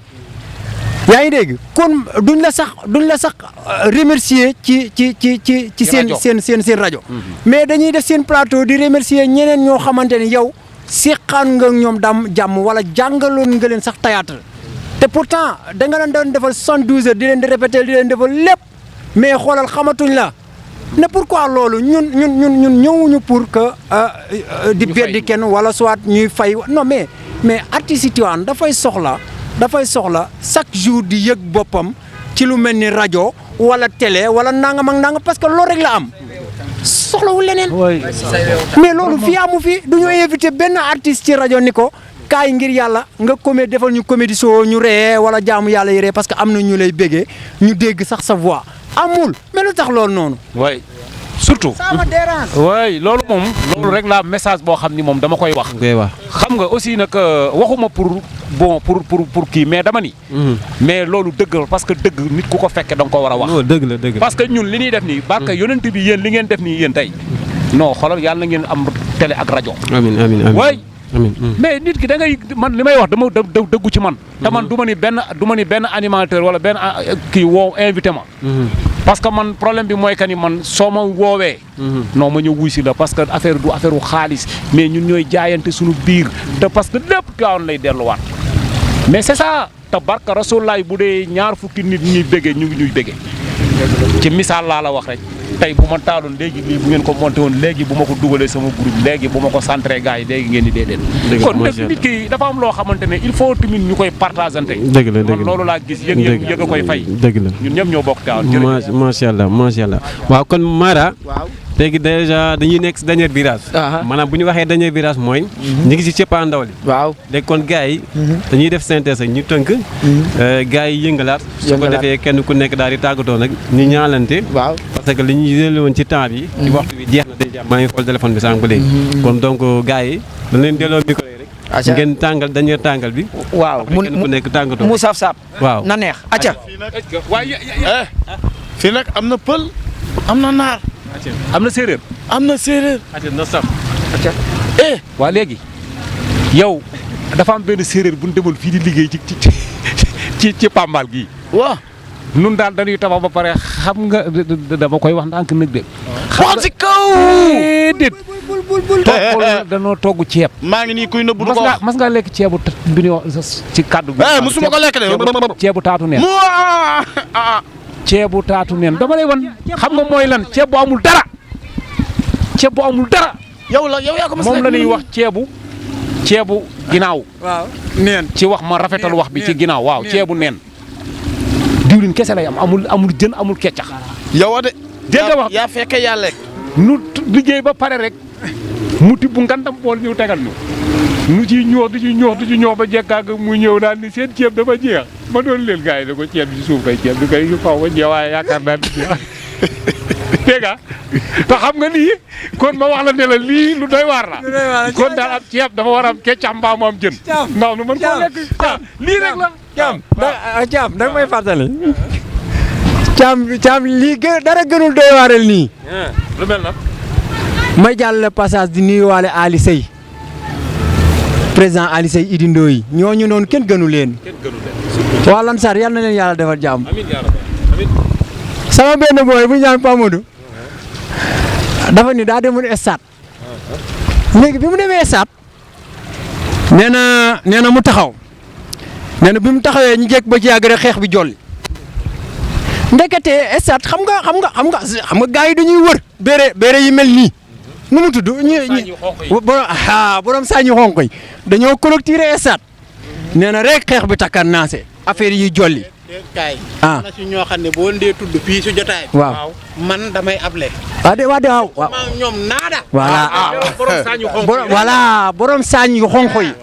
yaa ngi dégg kon duñ la sax remercier ci seen rajo. mais dañuy def seen plateau di remercier ñeneen ñoo xamante ni yow seqaan nga ñoom jàmm wala jàngaloon nga leen sax théâtre te pourtant da nga leen doon defal 72 heures di leen di répéter di leen defal lépp mais xoolal xamatuñ la ne pourquoi loolu ñun ñëwuñu pour que di beddi kenn wala soit ñuy fay non mais artiste yi Tivaouane dafay soxla chaque jour di yëg boppam ci lu mel ni rajo wala télé wala nangam ak nangam parce que loolu rek la am soxlawul leneen. mais loolu fii amu fi du ñu invité benn artiste ci rajo ni ko kaay ngir yàlla nga defal ñu comédie show ñu ree wala jaamu yàlla yi ree parce que am na ñu lay béggee ñu dégg sax sa voix amul mais lu tax loolu noonu.
waay surtout.
ça me dérange.
waay loolu moom. loolu rek la message boo xam ni moom dama koy wax. xam nga aussi nag waxuma pour kii mais dama ni. mais loolu dëgg la parce que dëgg nit ku ko fekke da nga ko war a wax.
dëgg la
parce que ñun li ñuy def nii. barke yonent bi yéen li ngeen def nii yéen tey. non xoolal yàlla na ngeen am télé ak rajo.
amiin
waay. mais nit ki da ngay man li may wax dama dëggu ci man. te man du ma ni benn animateur wala benn kii woo invité ma. parce que man problème bi mooy que ni man soo ma woowee. non ma ñëw wuy si la parce que affaire du affaire u xaalis mais ñun ñooy jaayante suñu biir te parce que lépp Tivaouane lay delluwaat mais c'est ça te barka rasulaay bu dee ñaar fukki nit ñuy béggee ñu ngi ñuy béggee ci misaal laa la wax rek tey bu ma taaloon léegi lii bu ngeen ko monté woon léegi bu ma ko dugalee sama groupe léegi bu ma ko centré gars yi léegi ngeen di déedéet. kon nit ki dafa am loo xamante ne il faut tamit ñu koy partagante.
dëgg la
man loolu laa gis yëg a koy fay.
dëgg la
ñun ñëpp ñoo bokk Tivaouane. jërëjëf
macha allah waaw kon Mara. léegi déjà dañuy nekk si dernier virage. maanaam bu ñu waxee dernier virage mooy. ñu ngi si cëppaandaw li.
waaw
léegi kon gars yi. dañuy def synthèse ak ñu tënk. gars yi yëngalaat. su ko defee kenn ku nekk daal di tàggatoo nag ñu ñaalante.
waaw
parce que li ñu jëlee woon ci temps bi. ci waxtu bi jeex na déjà maa ngi xool téléphone bi sànq ba léegi. kon donc gars yi dañ leen delloo micro yi rek. ngeen tàngal dernier tàngal bi.
waaw
kenn ku nekk tàggatoo.
mu saf
waaw
na neex acca.
fii nag am na pël am na naar.
am na séeréer.
am na séeréer.
na saf.
waa léegi yow dafa am benn séeréer bu ñu demoon fii di liggéey ci Pambal gii.
waaw.
nun daal dañuy tabax ba pare xam nga dama koy wax ndànk nag de.
wax ci kaw.
déet. danoo togg ceeb.
maa ngi nii kuy nëbbu du ko wax
mas nga lekk ceebu bi ñuy wax ci kaddu bi.
musuma ko lekk de.
ceebu taatu neen. ceebu taatu neen dama lay wan xam nga mooy lan ceeb bu amul dara. ceeb bu amul dara.
yow yaa ko mos
moom la ñuy wax ceebu ginnaaw.
waaw neen.
ci wax ma rafetal wax bi ci ginnaaw waaw ceebu neen. diwlin kese lay am amul jën amul keccax.
yow de.
dégg nga wax
yaa fekke yaa lekk.
nu liggéey ba pare rek mu tibb ngandam bool ñëw tegal ñu. nu ciy ñoox ba jekkaag mu ñëw daal ni seen ceeb dafa jeex ma doon leen gars yi da ko ceeb ci suuf kay ceeb bi kay xaw ma jeex waaye yaakaar naa ni jeex dégg nga te xam nga lii kon ma wax la ne la lii lu doy waar la kon daal am ceeb dafa war a am keccax mbaa mu am jën. ndax nu mën koo lekk lii rek la.
Thiam da nga may fàttali. Thiam lii dara gënul doy waaral nii.
lu mel na.
may jàll passage di nuyuwaale Ali Sey président Ali Sey Idi Ndoye ñooñu noonu kenn gënu leen. waa Lansar yal na leen yàlla defal jàmm. sama benn booy bu ñu naan Pamadou dafa ni daa demoon stade léegi bi mu demee stade nee na mu taxaw nee na bi mu taxawee ñu jekk ba ci yàgg rek xeex bi jolli ndekete stade xam nga gars yi dañuy wër béere yi mel nii nu mu tudd borom sañu xonq yi dañoo clôturer stade nee na rek xeex bi takkan naase affaire yi jolli
kaay.
Ah.
am na si ñoo xam ne boo ndee tudd fii si jotaay.
waaw
man damay able.
waaw de waaw.
maa ñoom naada.
voilà borom saañ yu xonq yi.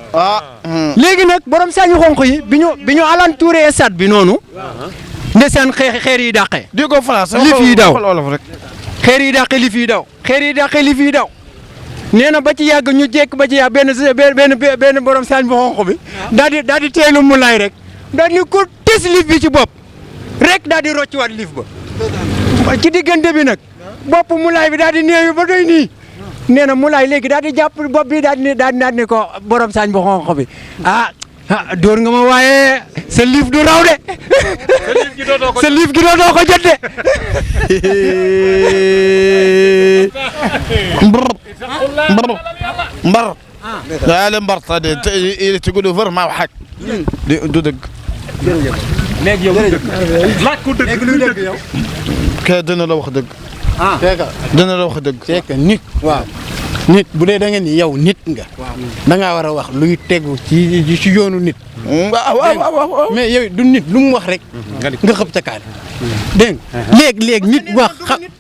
léegi nag borom saañ yu xonq yi bi ñu alentouré stade bi noonu. ndeysaan xeer yi dàqee.
di ko France
li fii daw
rek.
xeer yi dàqee li fii daw. xeer yi dàqee li fii daw. nee na ba ci yàgg ñu jekk ba ci yàgg benn borom saañ bu xonq bi. daal di teelu mu lay rek. daal di ko tes lif bi ci bopp. rek daal di rocciwaat lif ba. ci diggante bi nag. bopp mu lay bi daal di néew ba doy nii. nee na mu lay léegi daal di jàpp bopp bi daal di ne ko borom saañ bu xonq bi dóor nga ma waaye sa liif du raw de. sa liif gi dootoo ko jot de.
mbar لا مبرطة تقولوا فر ما وحق دودق
léegi yow laaj ko dëgg luy dëgg yow.
kay dina la wax dëgg.
c'est que
dina la wax dëgg.
c'est que nit. waaw nit bu dee da nga ni yow nit nga. da ngaa war a wax luy tegu ci yoonu nit.
waaw
mais yow du nit lu mu wax rek. nga xëpp ca kaani. dégg nga léegi nit wax.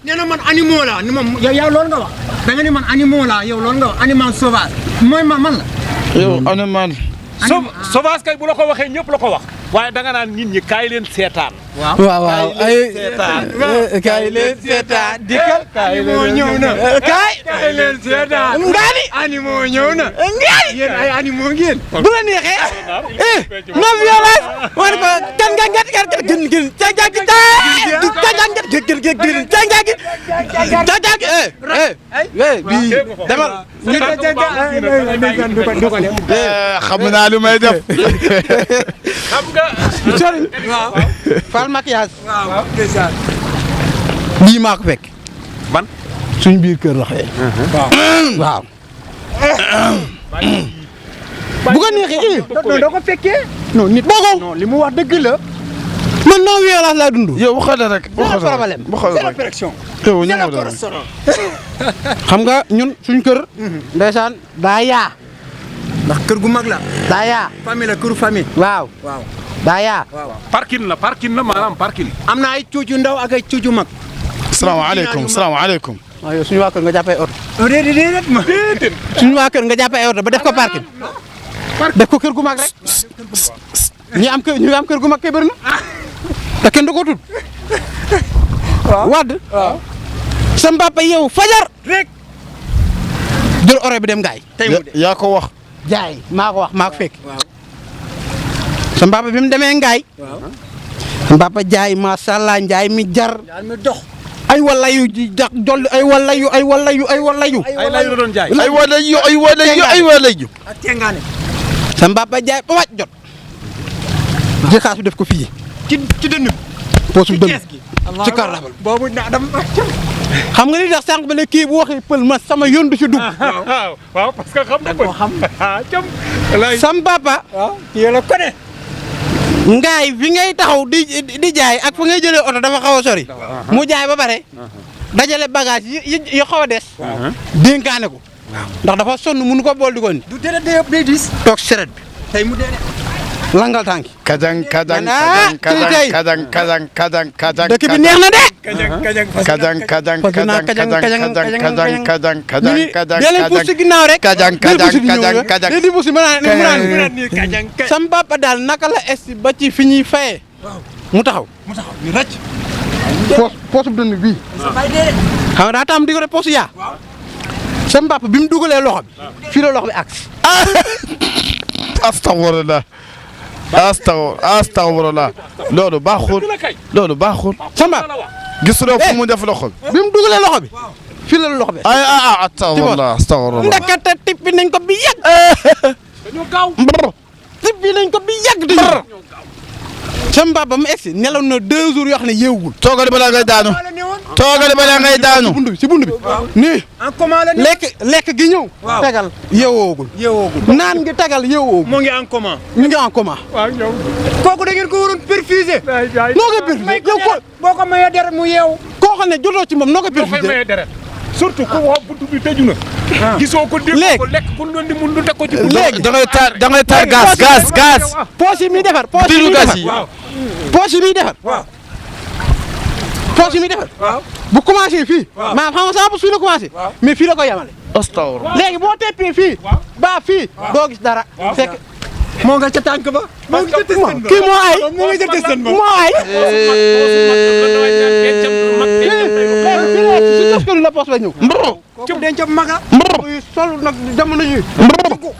nee na man animal la ni moom yow loolu nga wax da nga ni man animal la yow loolu nga wax animal sauvage mooy man la.
yow animal.
sauvage kay bu la ko waxee ñëpp la ko wax. waaye danga naan nit ñi kaay leen seetaan.
waaw ay kaay leen seetaan dikkal.
animaux ñëw na. kaay leen seetaan. ngaani animaux ñëw na. ngaani yéen ay animaux ngeen.
bu la neexee. non violence. war ko kan nga gën
xam naa lu may def.
xam nga.
sëriñ waaw fal maquillage waaw lii maa ko fekk
ban
suñ biir kër la xëy waaw bu ko neexee
doo ko fekkee
non nit boo
non li mu wax dëgg la
man non violence laa dund
yow waxal rek waxal rek
problème
waxal rek
pression
yow ñu ngi doon
xam nga ñun suñ kër ndeysaan daa yaa
ndax kër gu mag la
daa yaa
famille la këru famille
waaw daa yaa
parking la maanaam parking.
am na ay cuucu ndaw ak ay cuucu mag.
salaamaaleykum salaamaaleykum.
waaw yow suñu waa kër nga jàppee oto
déedéet ma
suñu waa kër nga jàppee oto ba def ko parking def ko kër gu mag rek ñi am kër gu mag kay bëri na te kenn du ko tudd wadd sa mbappa yow fajar
rek
jël ore bi dem ngaay
tey mu de
yaa ko wax.
jaay maa ko wax maa ko fekk sa mbappa bi mu demee ngaay sa mbappa jaay macha allah njaay mi jar
daal mi dox
ay walayu ji jax dolli ay walayu
ay lay la doon jaay.
ay walayu.
ak tengaane
sa mbappa jaay ba wàcc jot jël xaas bi def ko fii
ci dënn bi
poosu dënn ci cartable
boobu dama
xam nga li tax sànq ba ne kii bu waxee pël ma sama yoon du ci dugg
waaw parce que xam nga ko xam.
sam papa
kii la ko de
ngaay fi ngay taxaw di jaay ak fu ngay jëlee oto dafa xaw a sori mu jaay ba pare dajale bagage yi xaw a des dénkaane ko ndax dafa sonn mënu ko bool di ko ni
du tere day diis
toog seret bi
tey mu dee de
langal tànki
kajang
dëkk bi neex na de dee leen puus si ginnaaw rek dee di puus si sam papa daal naka la esti ba ci fi ñuy fayee mu taxaw
ñu rëcc
poosu dënn bii xam nga daa tam di ko def poosu yaa sam papa bi mu dugalee loxo bi fii la loxo bi aks
astagfirullah astagfirullah loolu baaxul
samba
gisuloo fu mu def loxo
bi mu dugalee loxo bi fii la loxo bi
astagfirullah
ndakate tippi nañ ko bi yàgg
dañoo gaaw.
tippi nañ ko bi yàgg di samba ba mu egsi nelaw na 2 jours yoo xam ne yeewul
toogal balaa ngay daanu
si bund bi nii
en commun la
lekk gi ñëw tegal yeewoogul naan gi tegal yeewoogul
moo ngi en commun
ñu ngi en commun
kooku da ngeen ko waroon perfuser
noo ko perfusé yow ko
boo ko mayee deret mu yeewu
koo xam ne jotoo ci moom noo ko perfusé
surtout ku wax buntu bi tëju na. gisoo ko dégg ko lekk ku doon di mun du teg ko ci.
léegi
da ngay taar gaz.
poos yi muy defar poos yi muy defar
poche yi muy defar. waaw poche yi muy defar. waaw bu commencé fii. waaw maanaam xam nga sama poche fii la commencé. mais fii la ko yemale.
astawurlah.
léegi boo teppee fii. ba fii doo gis dara. fekk moo nga ca tànk ba. moo nga ca tëstan ba kii moo ay. moo nga ca tëstan ba moo ay. si toskanu la poche la ñëw.
mbro.
ci dencam maga.
mbro.
sol nag jamono yi.
mbro.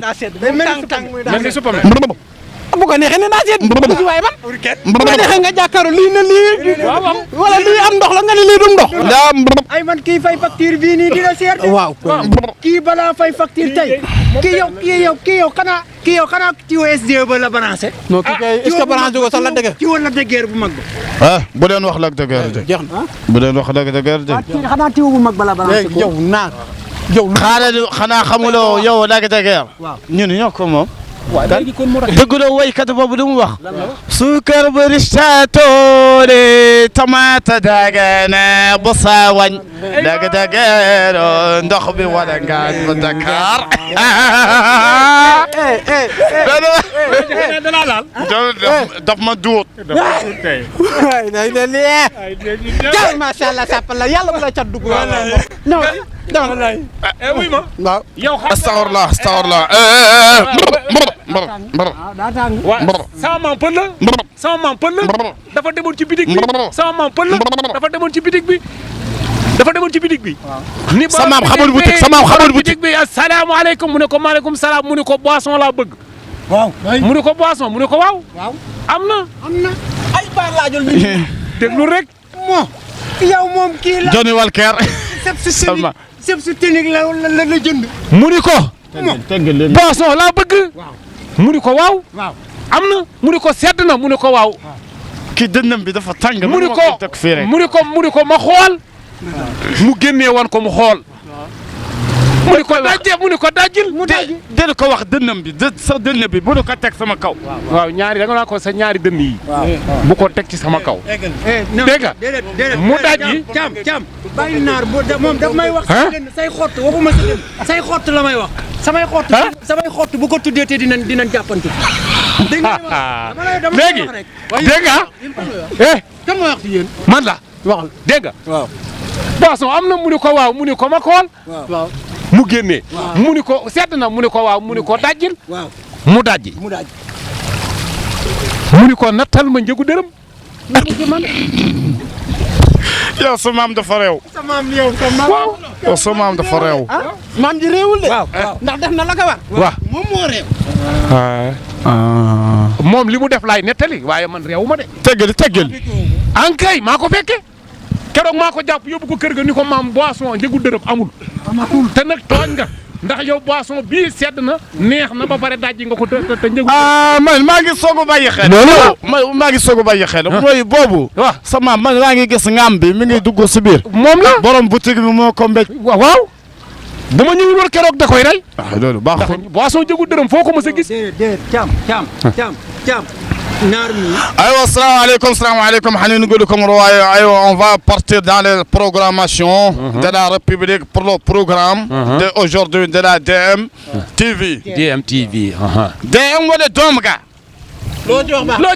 daa sedd day mel ni suppame.
mbro.
bu ko neexee ne daa sedd.
mbro.
ci waay ban. bu
mbro.
ko neexee nga jàkkaarloo lii ne lii. wala lii am ndox la nga ne lii du ndox.
daa mbro.
ay man kii fay facture bii nii dina seer de.
waaw.
kii balaa fay facture tey. kii yow xanaa tiwo SDE ba la branché.
non kii kay est-ce que branché ko sax la dëgg.
tiwo la dëgër bu mag ba.
ah bu leen wax Lac de Guiers de.
jeex na.
bu leen wax Lac de Guiers de.
xanaa tiwo bu mag ba la branché.
léegi yow naar. yow
xanaa xamuloo yow Lac de Guiers. ñun ñoo ko moom. dëgg la woykat boobu lu mu wax. suukar bu ristaatoore tamaata dagana bu saawañ. Lac de Guiers ndox bi wala ngaan bu Dakar. daf ma duut.
waay day ne lii. macha allah sàppal la yàlla bu la cat dugg. non
wuy ma.
waaw.
yow
astagfirullah astagfirullah.
daa tàng.
waaw sama maam pël la. sama maam pël la. dafa demoon ci bitig bi. sama maam pël la. dafa demoon ci bitig bi. dafa demoon ci bitig bi. ni ba
sa maam xamul boutique sa maam xamul boutique.
bitig bi asalaamaaleykum mu ne ko maaleykum salaam mu ne ko boisson laa bëgg.
waaw.
mu ne ko boisson mu ne ko waaw.
waaw
am na.
ay baar laajul mi.
déglu rek.
moo yow moom kii la.
Johnny Walker.
sëb su technique la jënd.
mu ni ko. boisson laa bëgg. mu ni ko waaw.
waaw
am na mu ni ko sedd na mu ni ko waaw.
kii dënnam bi dafa tàng.
mu ni ko ma xool. mu génnee woon ko mu xool. mu ni ko dajje mu ni ko dajjil.
mu dajji
de ko wax dënnam bi sa dënn bi bu ko teg sama kaw.
waaw ñaari da nga naa ko sa ñaari dënn yi. bu ko teg ci sama kaw. dégg nga mu dajji.
caam bàyyi naar moom daf may wax. say xott waxuma sa dënn say xott la may wax. samay xott bu ko tuddee te dinañ jàppantu. dégg nga
léegi dégg nga.
kan ma wax ci yéen.
man la
waxal
dégg nga.
waaw.
boisson am na mu ni ko waaw mu ni ko ma xool.
waaw.
mu génnee. mu ni ko sedd na mu ni ko waaw mu ni ko dajjil.
waaw
mu dajji. mu ni ko nattal ma njëgu dërëm.
yow sa maam dafa réew.
sa maam yow sa maam.
waaw.
yow sa maam dafa réew.
maam ji réewul de.
waaw
ndax def na la ko war.
waaw
moom moo réew.
moom li mu def laay nettali waaye man réewu ma de.
teggal.
ankay maa ko fekke keroog maa ko jàpp yóbbu ko kër ga ni ko maam boisson njëgu dërëm amul. te nag tooñ nga ndax yow boisson bii sedd na neex na ba pare dajji nga ko te njëgu.
man maa ngi soog a bàyyi xel. maa ngi soog a bàyyi xel. mooy boobu.
waaw
sa maam man maa ngi gis ngaam bi mi ngi dugg si biir.
moom la
borom boutique bi moo ko mbéj.
waaw bu ma ñëwul woon keroog da koy rey.
loolu baaxul.
ndax boisson njëgu dërëm foo ko mës a gis.
déedéet caam naar mi.
aywa salaamaaleykum xani nugodukom rowayo aywa on va partir dans les programmations de la République pour le programme de aujourd'hui de la DM TV.
DM TV.
DM wala doom ga.
loo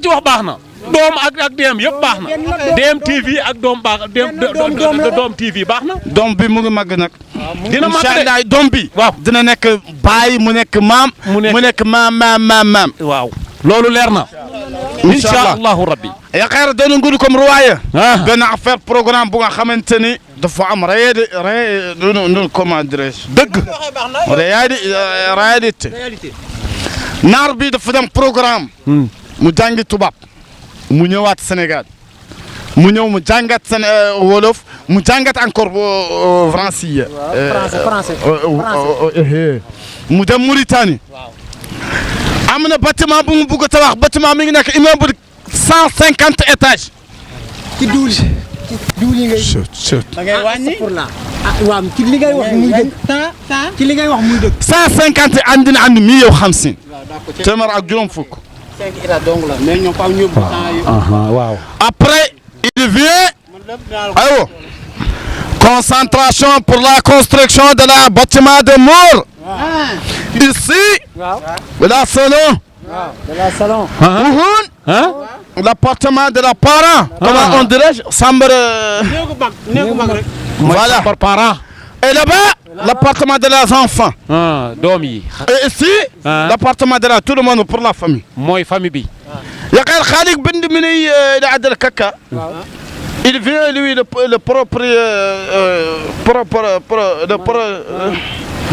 ci wax baax na. doom ak DM yëpp baax na. DM TV ak doom baax doom TV baax na.
doom bi mu ngi màgg nag.
dina màgg de
incha allah doom bi.
waaw
dina nekk baay mu nekk maam. mu nekk maam.
waaw loolu leer na. incha allahu rabbi.
yaakaar dañu ngudu comme ruwaaya. benn affaire programme bu nga xamante ni dafa am comment dirais-je. dëgg. réalité. naar bi dafa dem programme. mu jàngi tubaab. mu ñëwaat Sénégal. mu ñëw mu jàngat wolof mu jàngat encore français.
français.
mu dem Mauritanie. am na bâtiment bu mu bugg a tabax bâtiment mi ngi nekk immeuble 150 étages.
ci duul yi ngay.
da ngay wàññi.
waaw ci li ngay wax muy dëgg. ci li ngay wax muy dëgg.
150 andi na andi 150. téeméer ak juróom fukk.
5 états dong la mais ñoom faaw ñu yóbbu
waaw.
après il vient. aywa. concentration pour la construction de la bâtiment de Mbour. Ici. la selon
de la salon.
L'appartement de la parent. Comment on dirait? Chambre. Voilà.
parent.
Et là-bas, l'appartement de les enfants.
doom yi.
Et ici, l'appartement de tout le monde pour la famille.
mooy famille bi.
يقال خالق بند من عدل الكاكا. Il vient lui le propre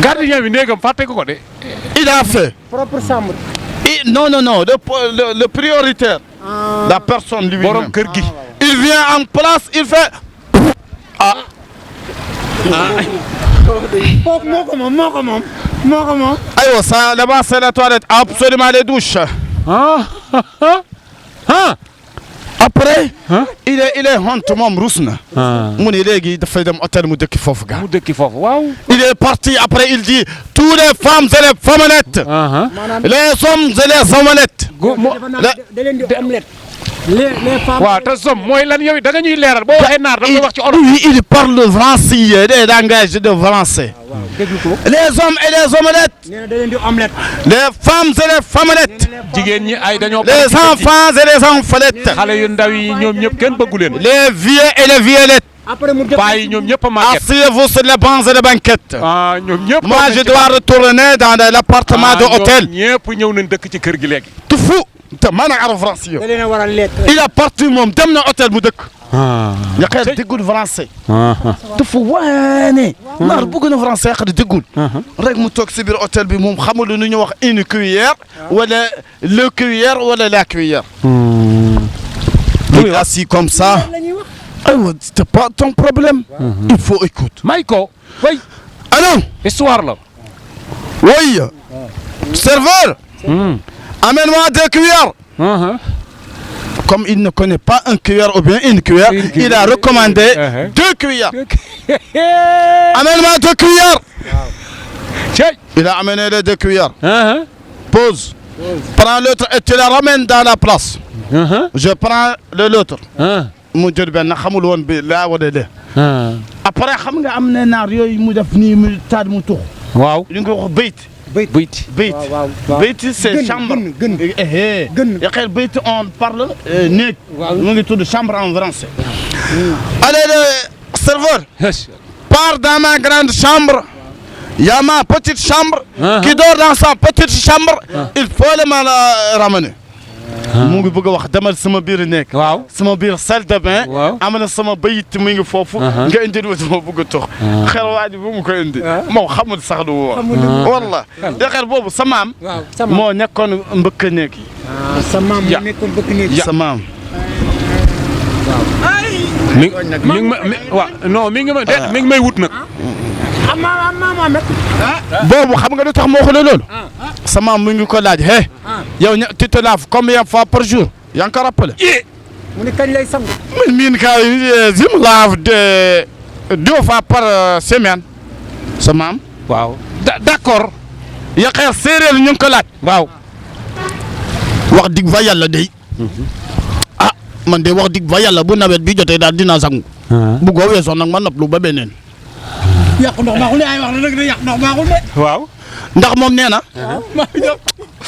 gardien bi néegam fàtte ko de.
il a fait.
propre chambre.
Non le prioritaire. La personne lui.
borom kër gi.
Il vient en place il fait.
kooku moo ko moom.
aywa ça là-bas c'est la toilette absolument les douches. après. il est honte moom rus na. mu ne léegi dafay dem hôtel mu dëkki foofu ga.
waaw.
il est parti après il dit tous les femmes et les femmenettes. les hommes et les hommenettes.
da leen di omelette. les femmes.
waaw te som mooy lan yow da nga ñuy leeral boo waxee naar da nga wax ci olof.
oui il parle français des langages de français. les hommes et les omelettes.
nee na da leen di omelette.
les femmes et les femmenettes.
jigéen ñi ay dañoo.
les enfants et les enfalettes.
xale yu ndaw yi ñoom ñëpp kenn bëggu leen.
les vieux et les vieillettes.
après mu def
paa yi ñoom ñëpp a màgget.
asseyez-vous sur les bancs et les banquettes.
ñoom ñëpp.
moi je dois retourner dans l'appartement de hôtel.
ñëpp ñëw nañ dëkk ci kër gi léegi.
tu fou. te maanaam arab français yow.
da leen a war a lekk.
il a parti moom dem na hôtel mu dëkk. yaqeer déggul français. dafa waane. naar bëgg na français yaqeer déggul. rek mu toog si biir hôtel bi moom xamul lu ñu wax une cuillère wala le cuillère wala la cuillère. il est assis comme ça. aywa c'est pas ton problème. il faut écouter.
may ko. way
allô.
histoire la.
oui. serveur. amène-moi 2 cuillères. Comme il ne connaît pas un cuillère ou bien une cuillère, il a recommandé 2 cuillères. Amène-moi 2 cuillères. Il a amené les 2 cuillères. Pause. Prends l'autre et tu la ramènes dans la place. Je prends l'autre. mu jël benn xamul woon bi laa wala de. après xam nga am na naar yooyu mu def nii mu taal mu tux.
waaw
li nga wax bayt.
Beyti.
Beyti c'est chambre. Yaqeer beyti on parle néeg. mu ngi tudd chambre en français. Allez le serveur. Pars dans ma grande chambre. Il y a ma petite chambre. Qui dort dans sa petite chambre. Il faut le mal ramener. mu ngi bëgg a wax demal sama biir néeg.
waaw
sama biir salle de bain.
waaw
am na sama bayit mu ngi foofu. nga indi lu ma bëgg a tox. xel waa ji bu mu ko indi. moom xamul sax lu wax. walla de xel boobu sa maam. moo nekkoon mbëkk néeg yi.
sa maam moo nekkoon mbëkk néeg yi.
sa maam.
mi ngi may wut nag.
boobu xam nga lu tax moo xoolee loolu. sa maam mu ngi ko laaj yow tu te laves combien de fois par jour. yaa ngi ko rappelé.
mu ne kañ lay sangu.
miin ka je me lave 2 fois par semaine. sa maam.
waaw d'accord.
Yaqeer séeréer ñu ngi ko laaj.
waaw.
wax dig fa yàlla day. man de wax dig fa yàlla bu nawet bi jotee daal dinaa sangu. bu ko weesoo nag ma noppalu ba beneen.
yàq ndox baaxul de ay wax la dëgg de yàq ndox baaxul de.
waaw.
ndax moom nee na.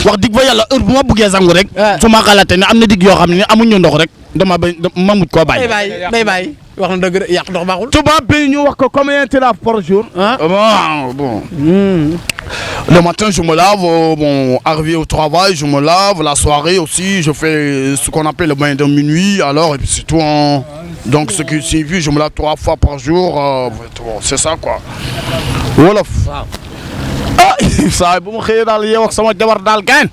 wax dig fa yàlla heure bu ma buggee sangu rek. su ma xalaatee ne am na dig yoo xam ne amuñu ndox rek dama bay ma mujj koo bàyyi.
day bàyyi wax na dëgg de yàq ndox baaxul.
tubaab bi ñu wax ko combien tu laves par jour. bon. Le matin, je me lave, arrivé au travail, je me lave. La soirée aussi, je fais ce qu'on appelle le bain de minuit. Alors, et puis c'est tout. Donc, ce qui signifie, je me lave 3 fois par jour. C'est ça, quoi. Wolof. saa bu ma xëyee daal yow ak sama jabar daal gaan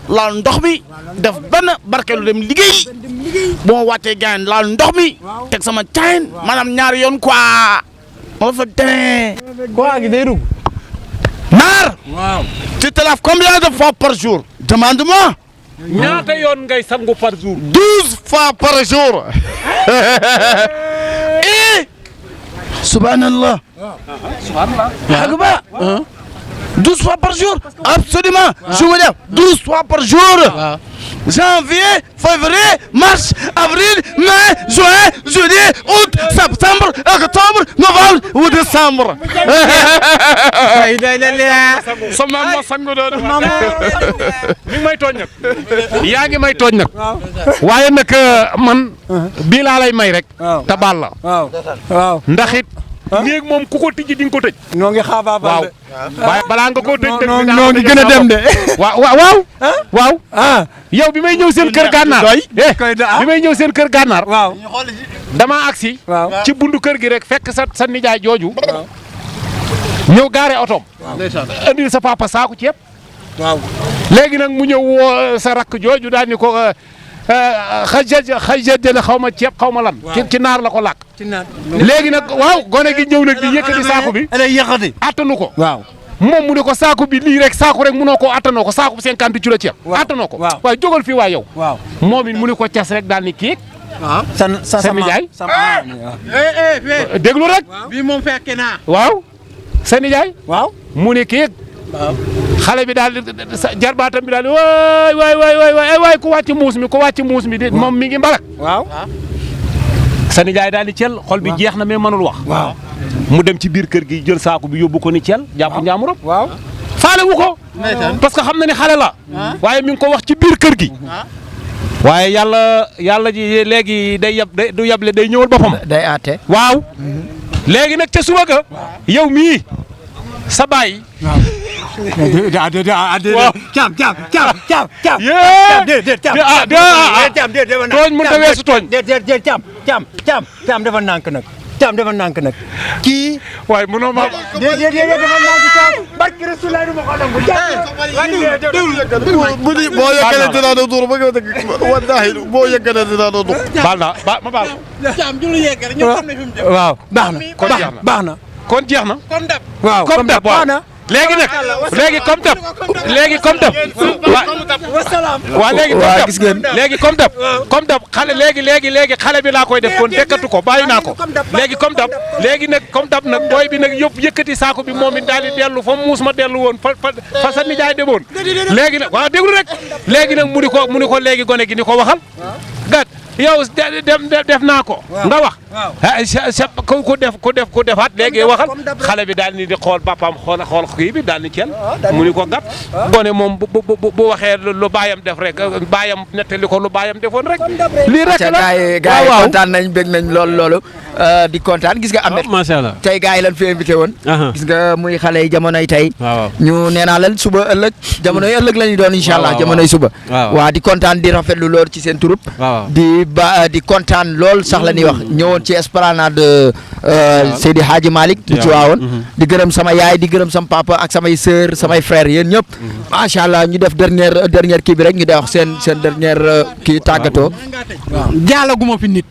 laal ndox mi def benn barkeelu dem liggéey bu ma wàccee gaan laal ndox mi teg sama cayn maanaam ñaari yoon quoi ma fa tene
quoi gi day dugg.
Naar. waaw. Tu te laves combien de fois par jour? Demande-moi.
ñaata yoon ngay sangu par jour.
12 fois par jour. Subhanallah. Subhanallah. 12 fois par jour. Absolument. Je me lève 12 fois par jour. janvier, février, mars, avril, mai, juin, juillet, août, septembre, octobre, novembre ou décembre.
sama ma sangu doon mi ngi may tooñ nag yaa ngi may tooñ nag waaye nag man bii laa lay may rek te baal la
waaw
ndax it néeg moom ku ko tijji di nga ko tëj
noo ngi xaabaabal
waaw waaye balaa nga koo tëj dëgg
noo ngi gën a dem de
waaw yow bi may ñëw seen kër gànnaar bi may ñëw seen kër gànnaar
waaw
dama agsi
waaw
ci bundu kër gi rek fekk sa nijaay jooju ñëw gaare otoom andil sa papa saaku ceeb
waaw
léegi nag mu ñëw woo sa rakk jooju daal ni ko xajajale xaw ma ceeb xaw ma lan ci naar la ko làkk léegi nag waaw gone gi ñëw nag di yëkkati saaku bi attanu ko
waaw
moom mu ne ko saaku bi lii rek saaku rek munoo koo attanoo ko saaku 50 kilo ceeb attanoo ko waaye jógal fii waay yow moom it mu ne ko cas rek daal ni kii sa nijaay déglu rek
bi moom fekke naa
waaw sa nijaay
waaw
mu ne kii xale bi daal jarbaatam bi daal waay ku wàcc muus mi de moom mi ngi mbalak
waaw
sa nijaay daal di cel xol bi jeex na mais mënul wax
waaw
mu dem ci biir kër gi jël saaku bi yóbbu ko ni cel jàpp njaamuram
waaw
faale wu ko parce que xam na ni xale la waaye mi ngi ko wax ci biir kër gi waaye yàlla ji léegi du yable day ñëwal boppam
day aate
waaw léegi nag ca suba ga yow mii sa baay tooñ mënut a weesu tooñ
caam dafa nànk nag caam dafa nànk nag
kii
waaye mënoo ma
dafa nànk caam barki Rasulullah du ma ko nangu
boo yeggalee dinaa doon dur ba nga dëgg wallahi boo yeggalee dinaa doon dur.
baal naa ma baal.
caam ju lu yeggal ñu xam ne fi mu jëm
waaw baax na baax na
kon jeex na.
comme dab
waaw
comme dab
baax na
léegi nag léegi comme dab léegi comme dab waaw léegi
waaw gis ngeen
léegi comme dab xale léegi xale bi laa koy def kon dekkatu ko bàyyi naa ko léegi comme dab léegi nag comme dab nag booy bi nag yëkkati saako bi moom it daal di dellu fa muus ma dellu woon fa sa nijaay demoon léegi nag waaw déglu rek léegi nag mu ni ko léegi gone gi ni ko waxal gat yow def naa ko nga wax ku defaat léegi waxal xale bi daal ni di xool bapaam xool kii bi daal ni cel mu ni ko gat gone moom bu waxee lu baayam def rek baayam nettali ko lu baayam defoon rek lii rek la
gars yi kontaan nañ bég nañ loolu di kontaan gis nga Ahmed
macha allah
tey gars yi lan fi invité woon gis nga muy xale yi jamonoy tey ñu nee naa leen suba ëllëg jamonoy ëllëg la ñu doon incha allah jamonoy suba waaw di kontaan di rafetlu loolu ci seen troupe di kontaan lool sax la ñuy wax ñëwoon ci esplanade Seydi Hadji Malick di Tiwaawoon di gërëm sama yaay di gërëm sama papa ak samay sœur samay frères yéen ñëpp macha allah ñu def dernière kii bi rek ñu day wax seen dernière kii tàggatoo
jaalaguma fi nit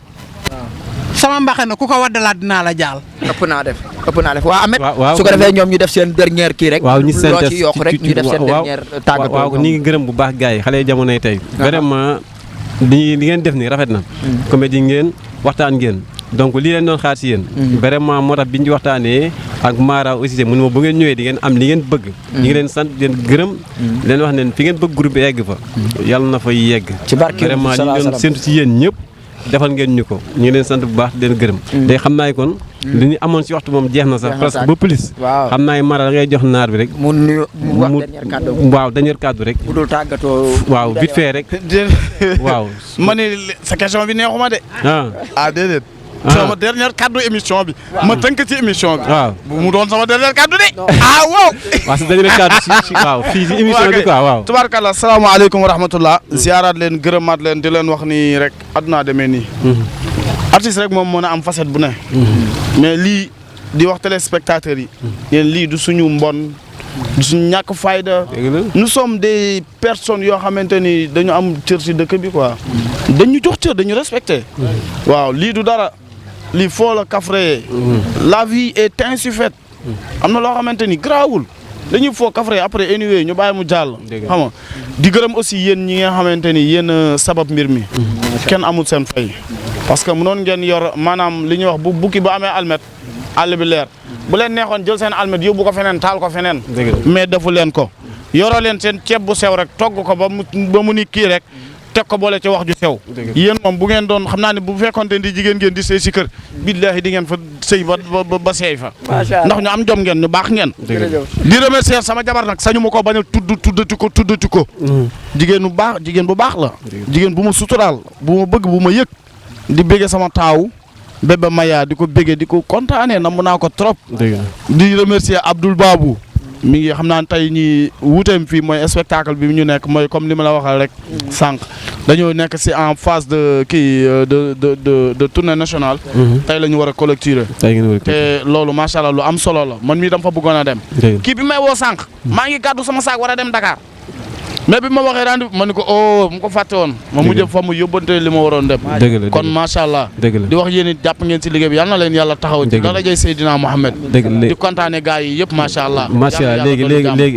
sama mbaxe na ku ko waddalaat dinaa la jaal
ëpp naa def waa Ahmed su ko defee ñoom ñu def seen dernière kii rek
waaw ñu
loo ci yokk rek ñu def seen dernière tàggatoo
waaw ñu ngi gërëm bu baax gars yi xale yi jamonoy tey vraiment li ngeen def ni rafet na comédie ngeen waxtaan ngeen donc lii leen doon xaar si yéen vraiment moo tax bi ñu waxtaanee ak Mara aussi mu ne ma bu ngeen ñëwee di ngeen am li ngeen bëgg ñi ngi leen sant leen gërëm leen wax ne fi ngeen bëgg groupe bi egg fa yàlla na fa yegg vraiment li ñu doon séntu si yéen ñëpp defal ngeen ñu ko ñu ngi leen sant bu baax di leen gërëm day xam naa kon li ñu amoon si waxtu moom jeex na sax parce que ba plus xam naa Mara da ngay jox naar bi rek
mu wax dernier kàddu
waaw dernier kàddu rek
bu dul tàggatoo
waaw vite fait rek waaw
ma ne sa question bi neexuma de déedéet sama dernière kaddu émission bi ma tënk ci émission bi
waaw
mu doon sama dernière kaddu de waaw
waaw sa dernière kaddu si waaw fii si émission bi quoi waaw
tubaarkàlla asalaamaaleykum wa rahmatullah ziaraat leen gërëmaat leen di leen wax nii rek addunaa demee nii artiste rek moom mën a am facette bu ne mais lii di wax téléspectateurs yi yéen lii du suñu mbon du suñu ñàkk fayda nous sommes des personnes yoo xamante ni dañu am cër si dëkk bi quoi dañu jox cër dañu respecté waaw lii du dara lii foo la kafre la vie est ainsi faite am na loo xamante ni garaawul dañuy foo kafre après anyway ñu bàyyi mu jàll xam nga di gërëm aussi yéen ñi nga xamante ni yéen sabab mbir mi kenn amul seen fay parce que mënoon ngeen yor maanaam li ñuy wax bu bukki ba amee almet àll bi leer bu leen neexoon jël seen almet yóbbu ko feneen taal ko feneen mais defu leen ko yoroo leen seen ceeb bu sew rek togg ko ba mu ni kii rek
teg ko boole ci wax ju sew yéen moom bu ngeen doon xam naa ne bu fekkonte di jigéen ngeen di sëy si kër billaahi di ngeen fa sëy ba seey fa ndax ñu am jom ngeen ñu baax ngeen di remercier sama jabar nag sañu ma ko bañ a tuddati ko jigéen bu baax la jigéen bu ma suturaal bu ma bëgg bu ma yëg di bége sama taaw Bébé Maya di ko bége di ko kontaanee namm naa ko trop di remercier Abdoul Babou mi ngi xam naa tey ñi wuuteem fii mooy spectacle bi ñu nekk mooy comme li ma la waxal rek sànq dañoo nekk si en phase de de tournée nationale tey la ñu war a collecter te loolu macha allah lu am solo la man mii dama fa bëggoon a dem kii bi may woo sànq maa ngi gàddu sama saak war a dem Dakar mais bi ma waxee rendez-vous ma ne ko mu ko fàtte woon ma mujj fa mu yóbbante li ma waroon dem kon macha allah di wax yéen it jàpp ngeen si liggéey bi yàlla na leen yàlla taxaw ci darajay Seydina Mohamed di kontaane gars yi yëpp macha allah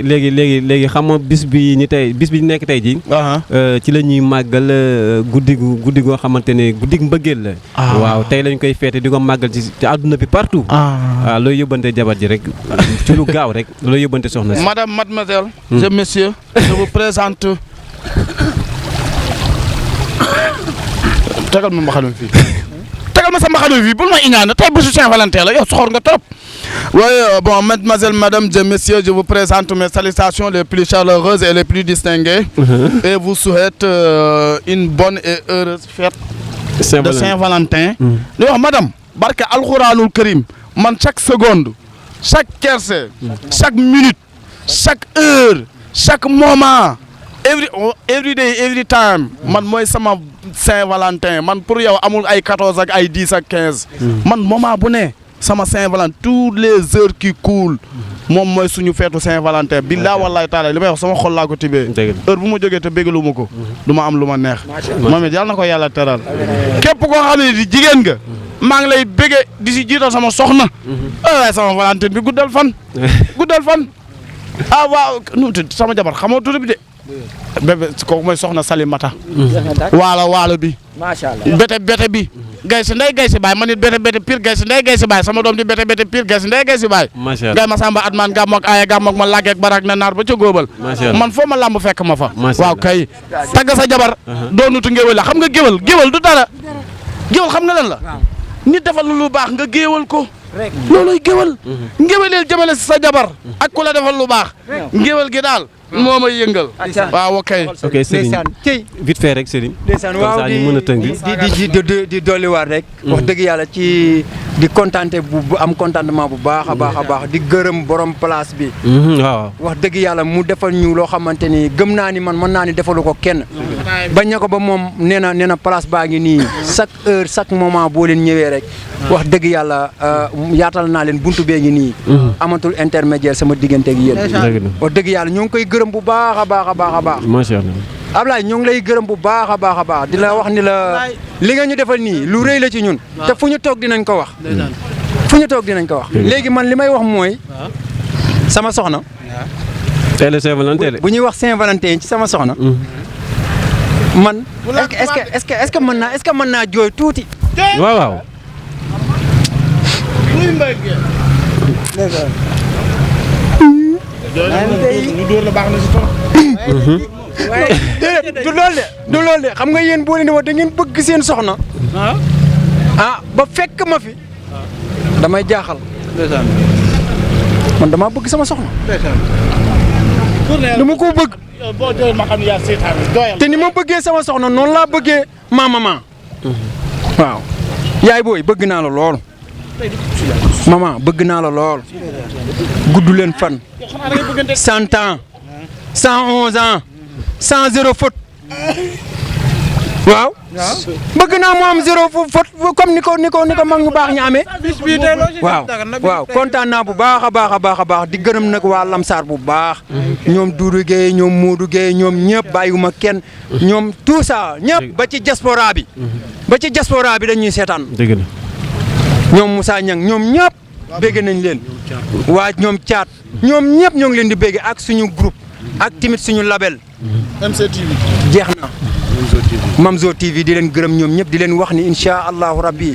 léegi xam nga bis bi ñu nekk tey ji ci la ñuy màggal guddi goo xamante ne guddi mbëggeel la waaw tey lañ koy feete di ko màggal ci àdduna bi partout waaw looy yóbbante jabar ji rek ci lu gaaw rek looy yóbbante soxna si
madame mademoiselle messieurs je vous présente tegal ma mbaxana fii tegal ma sa mbaxana fii bul ma iñaane tey bésu Saint-Valentin la yow soxor nga trop oui bon mademoiselle madame et messieurs je vous présente mes salutations les plus chaleureuses et les plus distinguées et vous souhaite une bonne et heureuse fête de Saint-Valentin di wax madame barke alxuraanul karim man chaque seconde chaque kerse chaque minute chaque heure chaque moment every day every time man mooy sama Saint-Valentin man pour yow amul ay 14 ak ay 10 ak 15 man moment bu ne sama Saint-Valentin toutes les heures qui coulent moom mooy suñu feetu Saint-Valentin billaa wallahi taala li may wax sama xol laa ko tibee heure bu ma jógee te bégalu ma ko du ma am lu ma neex moom it yàlla na ko yàlla teral képp koo xam ne di jigéen nga maa ngi lay bége di si jiital sama soxna waaye sama Valentin bi guddal fan waaw nu sama jabar xamoo tudd bi de bébé kooku mooy soxna Salimata waalo bi
macha allah
bete bi gay si ndey gay si baay man it bete pire gay si ndey gay si baay sama doom di bete pire gay si ndey gay si baay gay ma samba atman gàmmook aaye gàmmook ma làggeek barak na naar ba ca góobal man foo ma làmb fekk ma fa waaw kay tagga sa jabar doonutu ngéwél la xam nga géwél du dara géwél xam nga lan la nit defal lu baax nga géewal ko looluy géwél ngéwéleel jëmale si sa jabar ak ku la defal lu baax ngéwél gi daal moo may yëngal waaw ok
Serigne vite fait rek Serigne
ndeysaan waaw
ñu mën a tënk
di dolliwaat rek wax dëgg yàlla ci di contenté bu am contentement bu baax a baax di gërëm borom place bi
waaw
wax dëgg yàlla mu defal ñu loo xamante ni gëm naa ni man mën naa ni defalu ko kenn bañ na ko ba moom nee na place baa ngi nii chaque heure chaque moment boo leen ñëwee rek wax dëgg yàlla yaatal naa leen buntu bee ngi nii amatul intermédiaire sama diggante ak yéen wax dëgg yàlla ñoo ngi koy gërëm bu baax a baax
macha allah
Ablaye ñoo ngi lay gërëm bu baax a baax di la wax ni la li nga ñu defal nii lu rëy la ci ñun te fu ñu toog dinañ ko wax léegi man li may wax mooy sama soxna
tey la Saint-Valentin de
bu ñuy wax Saint-Valentin ci sama soxna man est-ce que mën naa jooy tuuti
waaw
ñu dóor la baax na si trop
du loolu de xam nga yéen boo leen di wax da ngeen bëgg seen soxna ba fekk ma fi damay jaaxal man dama bëgg sama soxna dama ko bëgg te ni ma bëggee sama soxna noonu laa bëggee maman waaw yaay booy bëgg naa la lool maman bëgg naa la lool gudd leen fan 100 ans 111 ans 100 faute waaw bëgg naa mu am 0 faute comme ni ko mag ñu baax ñu amee waaw kontaan naa bu baax a baax di gërëm nag waa Lamsar bu baax ñoom Doudou Gueye ñoom Modou Gueye ñoom ñëpp bàyyiwuma kenn ñoom tout ça ñëpp ba ci diaspora bi dañuy seetaan ñoom Moussa Niang ñoom ñëpp bégg nañ leen waa ñoom Thiat ñoom ñëpp ñoo ngi leen di bégg ak suñu groupe ak tamit suñu label
MCTV
jeex na Mamzo TV di leen gërëm ñoom ñëpp di leen wax ni incha allahu rabbi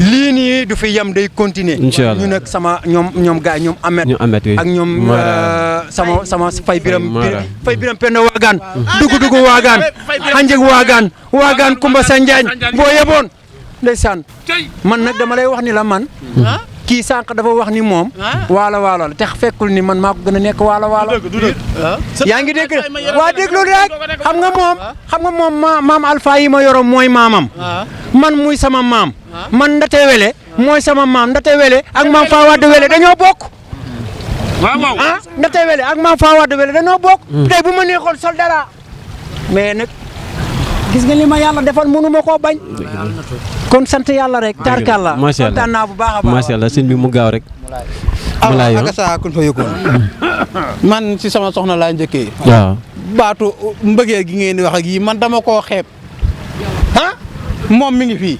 lii nii du fi yem day continuer ñu nag sama ñoom gars ñoom Ahmed ak ñoom sama fay biram penn waagaan dugu waagaan xanjeg waagaan Kumba Sanjaañ boo yeboon ndeysaan man nag dama lay wax ni la man kii sànq dafa wax ni moom waalo la te fekkul ni man maa ko gën a nekk waalo yaa ngi dégg waa déglu rek xam nga moom maam Alpha yi ma yoroon mooy maamam man muy sama maam man Ndate Wele mooy sama maam Ndate Wele ak maam Fawade Wele dañoo bokk Ndate Wele ak maam Fawade Wele dañoo bokk tey bu ma neexoon sol dara mais nag gis nga li ma yàlla defal mënu ma koo bañ kon sant yàlla rek tarkalla kontaan naa bu baax a baax
macha allah sëñ bi mu gaaw rek
ak sa kun fa yëkkoon man ci sama soxna laa njëkkee
waaw
baatu mbëggeel gi ngeen di wax ak yi man dama koo xeeb moom mi ngi fii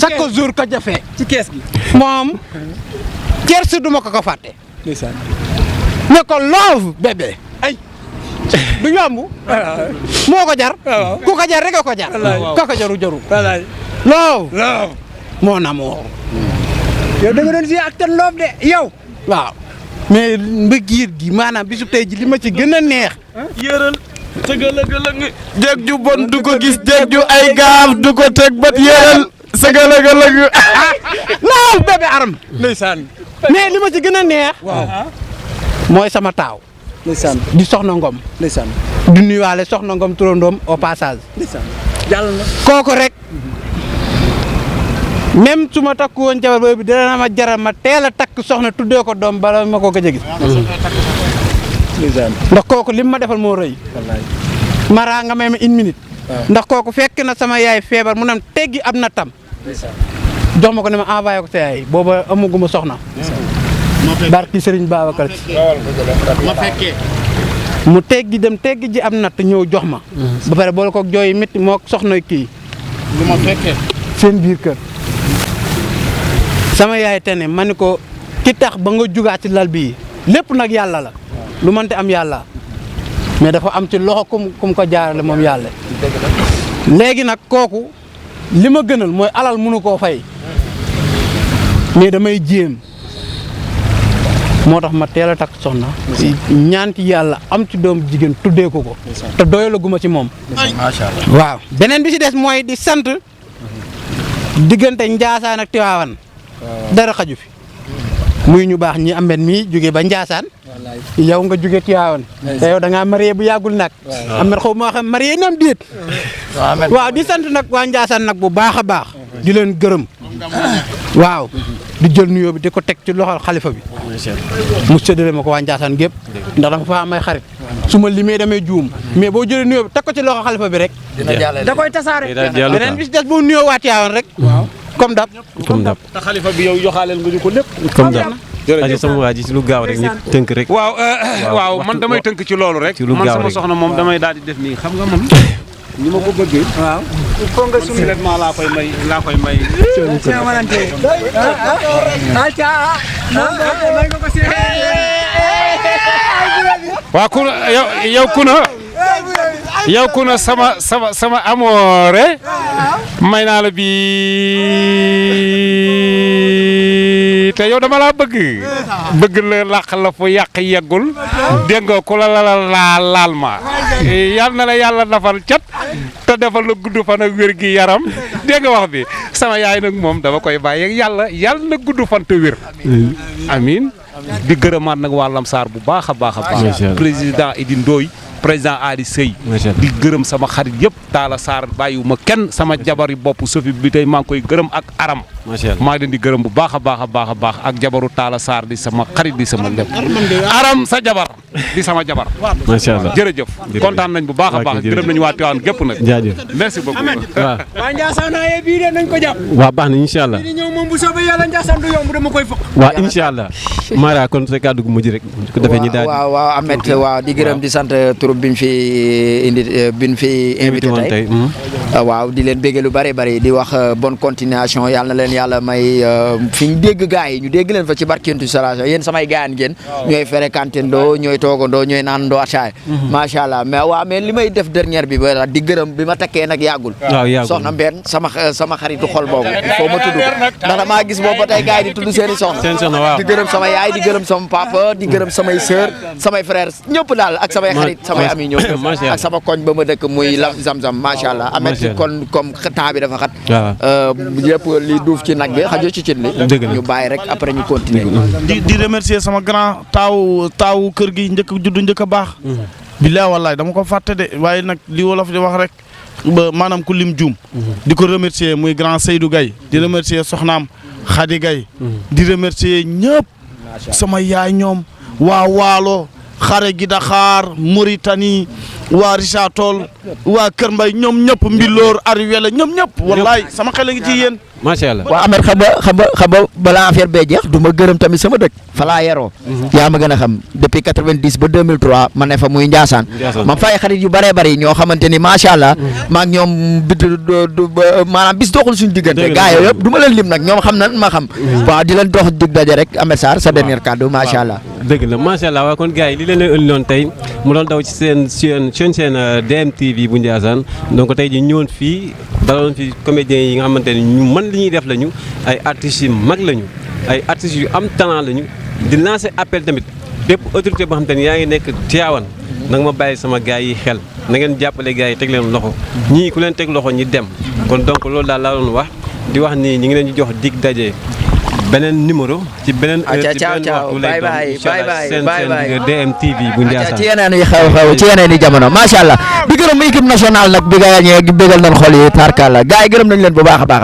chaque jour ko jafe
ci kees gi
moom kersi duma ko fàtte ne ko love bébé ay du yomb moo ko jar ku ko jar rek ko jar ka ko jaru loow moo na moo
yow da nga doon si ak ten loof de yow
waaw mais mbëggiir gi maanaam bisu tey ji li ma ci gën a neex
yëral sëgala-gala jéeg ju bon du ko gis jéeg ju ay gaaf du ko teg bët yëral sëgala-gala
loow bébé aram ndeysaan mais li ma ci gën a neex mooy sama taaw
ndeysaan
di soxna Ngom
ndeysaan
di nuyuwaale soxna Ngom turandoom au passage
ndeysaan jàll na
kooku rek même su ma takku woon jabar boobu dina ma jaral ma teel a takk soxna tuddee ko doom bala ma ko gëj a gis ndax kooku lim ma defal moo rëy mara nga may ma une minute ndax kooku fekk na sama yaay feebar mu nam teggi ab na tam jox ma ko ne ma envoyé ko sa yaay booba amaguma soxna barki Serigne Babacar
ma fekkee
mu teggi ji am natt ñëw jox ma ba pare boole koog jooy métti moo soxna kii
lu ma fekkee
seen biir kër sama yaay tene ma ni ko ki tax ba nga jugaat ci lal bii lépp nag yàlla la lu mënte am yàlla mais dafa am ci loxo kum ko jaarale moom yàlla léegi nag kooku li ma gënal mooy alal mënu koo fay mais damay jéem moo tax ma teel a takk soxna ñaan ci yàlla am ci doom jigéen tuddee ko te doyalaguma ci moom
macha allah
waaw beneen bi ci des mooy di sant diggante Njaasaan ak Tiwaawan dara xaju fi muy ñu baax ñi Amet mi jóge ba Njaasaan yow nga jóge Tiwaawan te yow da ngaa marié bu yàggul nag Amet xaw maa xam marié nam déet waaw di sant nag waa Njaasaan nag bu baax a baax di leen gërëm waaw di jël nuyoo bi di ko teg ci loxol xalifa bi mu séddale ma ko waa Njaasaan gépp ndax dama fa am ay xarit su ma limee damay juum mais boo jëlee nuyoo bi teg ko ci loxol xalifa bi rek da koy tasaare beneen bi si des boo nuyoo waa Tiwaawan rek comme dab
te xalifa bi yow joxaaleel nga ñu ko lépp
comme dab jërëjëf sama waa ji ci lu gaaw rek ñu tënk rek
waaw man damay tënk ci loolu rek man sama soxna moom damay daal di def nii xam nga man ni ma ko bëggee waaw il faut nga sunu traitement laa koy may waaw ku yow ku na sama amoore may naa la bi te yow dama laa bëgg la làq la fu yàq yeggul dégg nga ku la laal ma yal na la yàlla dafal cat te defal la gudd fan ak wér gi yaram dégg nga wax bi sama yaay nag moom dama koy bàyyi ak yàlla na gudd fan te wér amiin di gërëmaat nag waa Lamsar bu baax a baax président Idi Ndoye président Adi Sey di gërëm sama xarit yëpp Talla Sarr bàyyiwuma kenn sama jabari bopp Sophie bi tey maa ngi koy gërëm ak Aram maa ngi leen di gërëm bu baax a baax ak jabaru Talla Sarr di sama xarit di sama lépp Aram sa jabar di sama jabar
macha allah
jërëjëf kontaan nañ bu baax a baax gërëm nañu waa Tivaouane gépp nag
jaajëf
merci beaucoup
waa Ndiassane ye bii de nañ ko jàpp
waaw baax na incha allah
di ñëw moom bu soobee yàlla Ndiassane du yomb dama koy fokk
waaw incha allah Mara kon sa kàddu gu mujj rek ko defee ñi daal
waaw Ahmed waaw di gërëm di sant tur biñ fi invité tey waaw di leen bégge lu bari di wax bonne continuation yàlla na leen leen yàlla may fi ñu dégg gars yi ñu dégg leen fa ci barkentu salation yéen samay gaayan ngeen ñooy fréquenté ndoo ñooy toogandoo ñooy naan ndoo ataay macha allah mais li may def dernière bi ba di gërëm bi ma takkee nag yàggul soxna Mbène sama xaritu xol boobu foo ma tudd ndax damaa gis boobu ba tey gars yi di tudd seeni soxna di gërëm sama yaay di gërëm sama papa di gërëm samay sœur samay frère ñëpp daal ak samay xarit samay ami ñëpp ak sama koñ ba ma dëkk muy la Zamzam macha allah amet ci kon comme temps bi dafa xat yëpp li duuf ci nag bi xajoo ci cin li ñu bàyyi rek après ñu continuer
di remercier sama grand taawu kër gi njëkk juddu njëkk a baax billaay wallaay dama ko fàtte de waaye nag li wolof di wax rek ba maanaam ku lim juum di ko remercier muy grand Seydou Gaye di remercier soxnaam Khady Gaye di remercier ñëpp sama yaay ñoom waa Waalo xare gi Dakar Mauritanie waa Richard Toll waa Kër Mbay ñoom ñëpp Mbilor Ariwele ñoom ñëpp wallaay sama xel a ngi ci yéen
macha allah
waaw Ahmed xam nga balaa affaire bee jeex du ma gërëm tamit sama dëkk fa laa yeroo yaa ma gën a xam depuis 90 ba 2003 ma ne fa muy Ndiassane ma fay xarit yu bëree bëri ñoo xamante ni macha allah maag ñoom maanaam bis doxul suñu diggante gars yooyu yëpp du ma leen lim nag ñoom xam nan ma xam waaw di leen dox dig daje rek Ahmed Sarr sa dernier kàddu macha allah
dëgg la macha allah waaw kon gars yi li leen leen indi loon tey mu doon daw ci seen DMTV bu Ndiassane donc tey ji ñëwoon fii daloon fi comédiens yi nga xamante ni ñu mën li ñuy def lañu ay artistes yu mag lañu ay artistes yu am talent lañu di lancer appel tamit bépp autorité boo xamante ni yaa ngi nekk Tivaouane nanga ma bàyyi sama gars yi xel na ngeen jàppale gars yi teg leen loxo ñii ku leen teg loxo ñi dem kon donc loolu daal laa doon wax di wax ni ñi ngi leen di jox dig daje beneen numéro ci beneen heure ci beneen waxtu lay doon seen DMTV bu Ndiassane
ci yeneen yi xew ci yeneen yi jamono macha allah di gërëm équipe nationale nag bi nga ñëwee bégal nañ xol yi tarkalla gars yi gërëm nañ leen bu baax a baax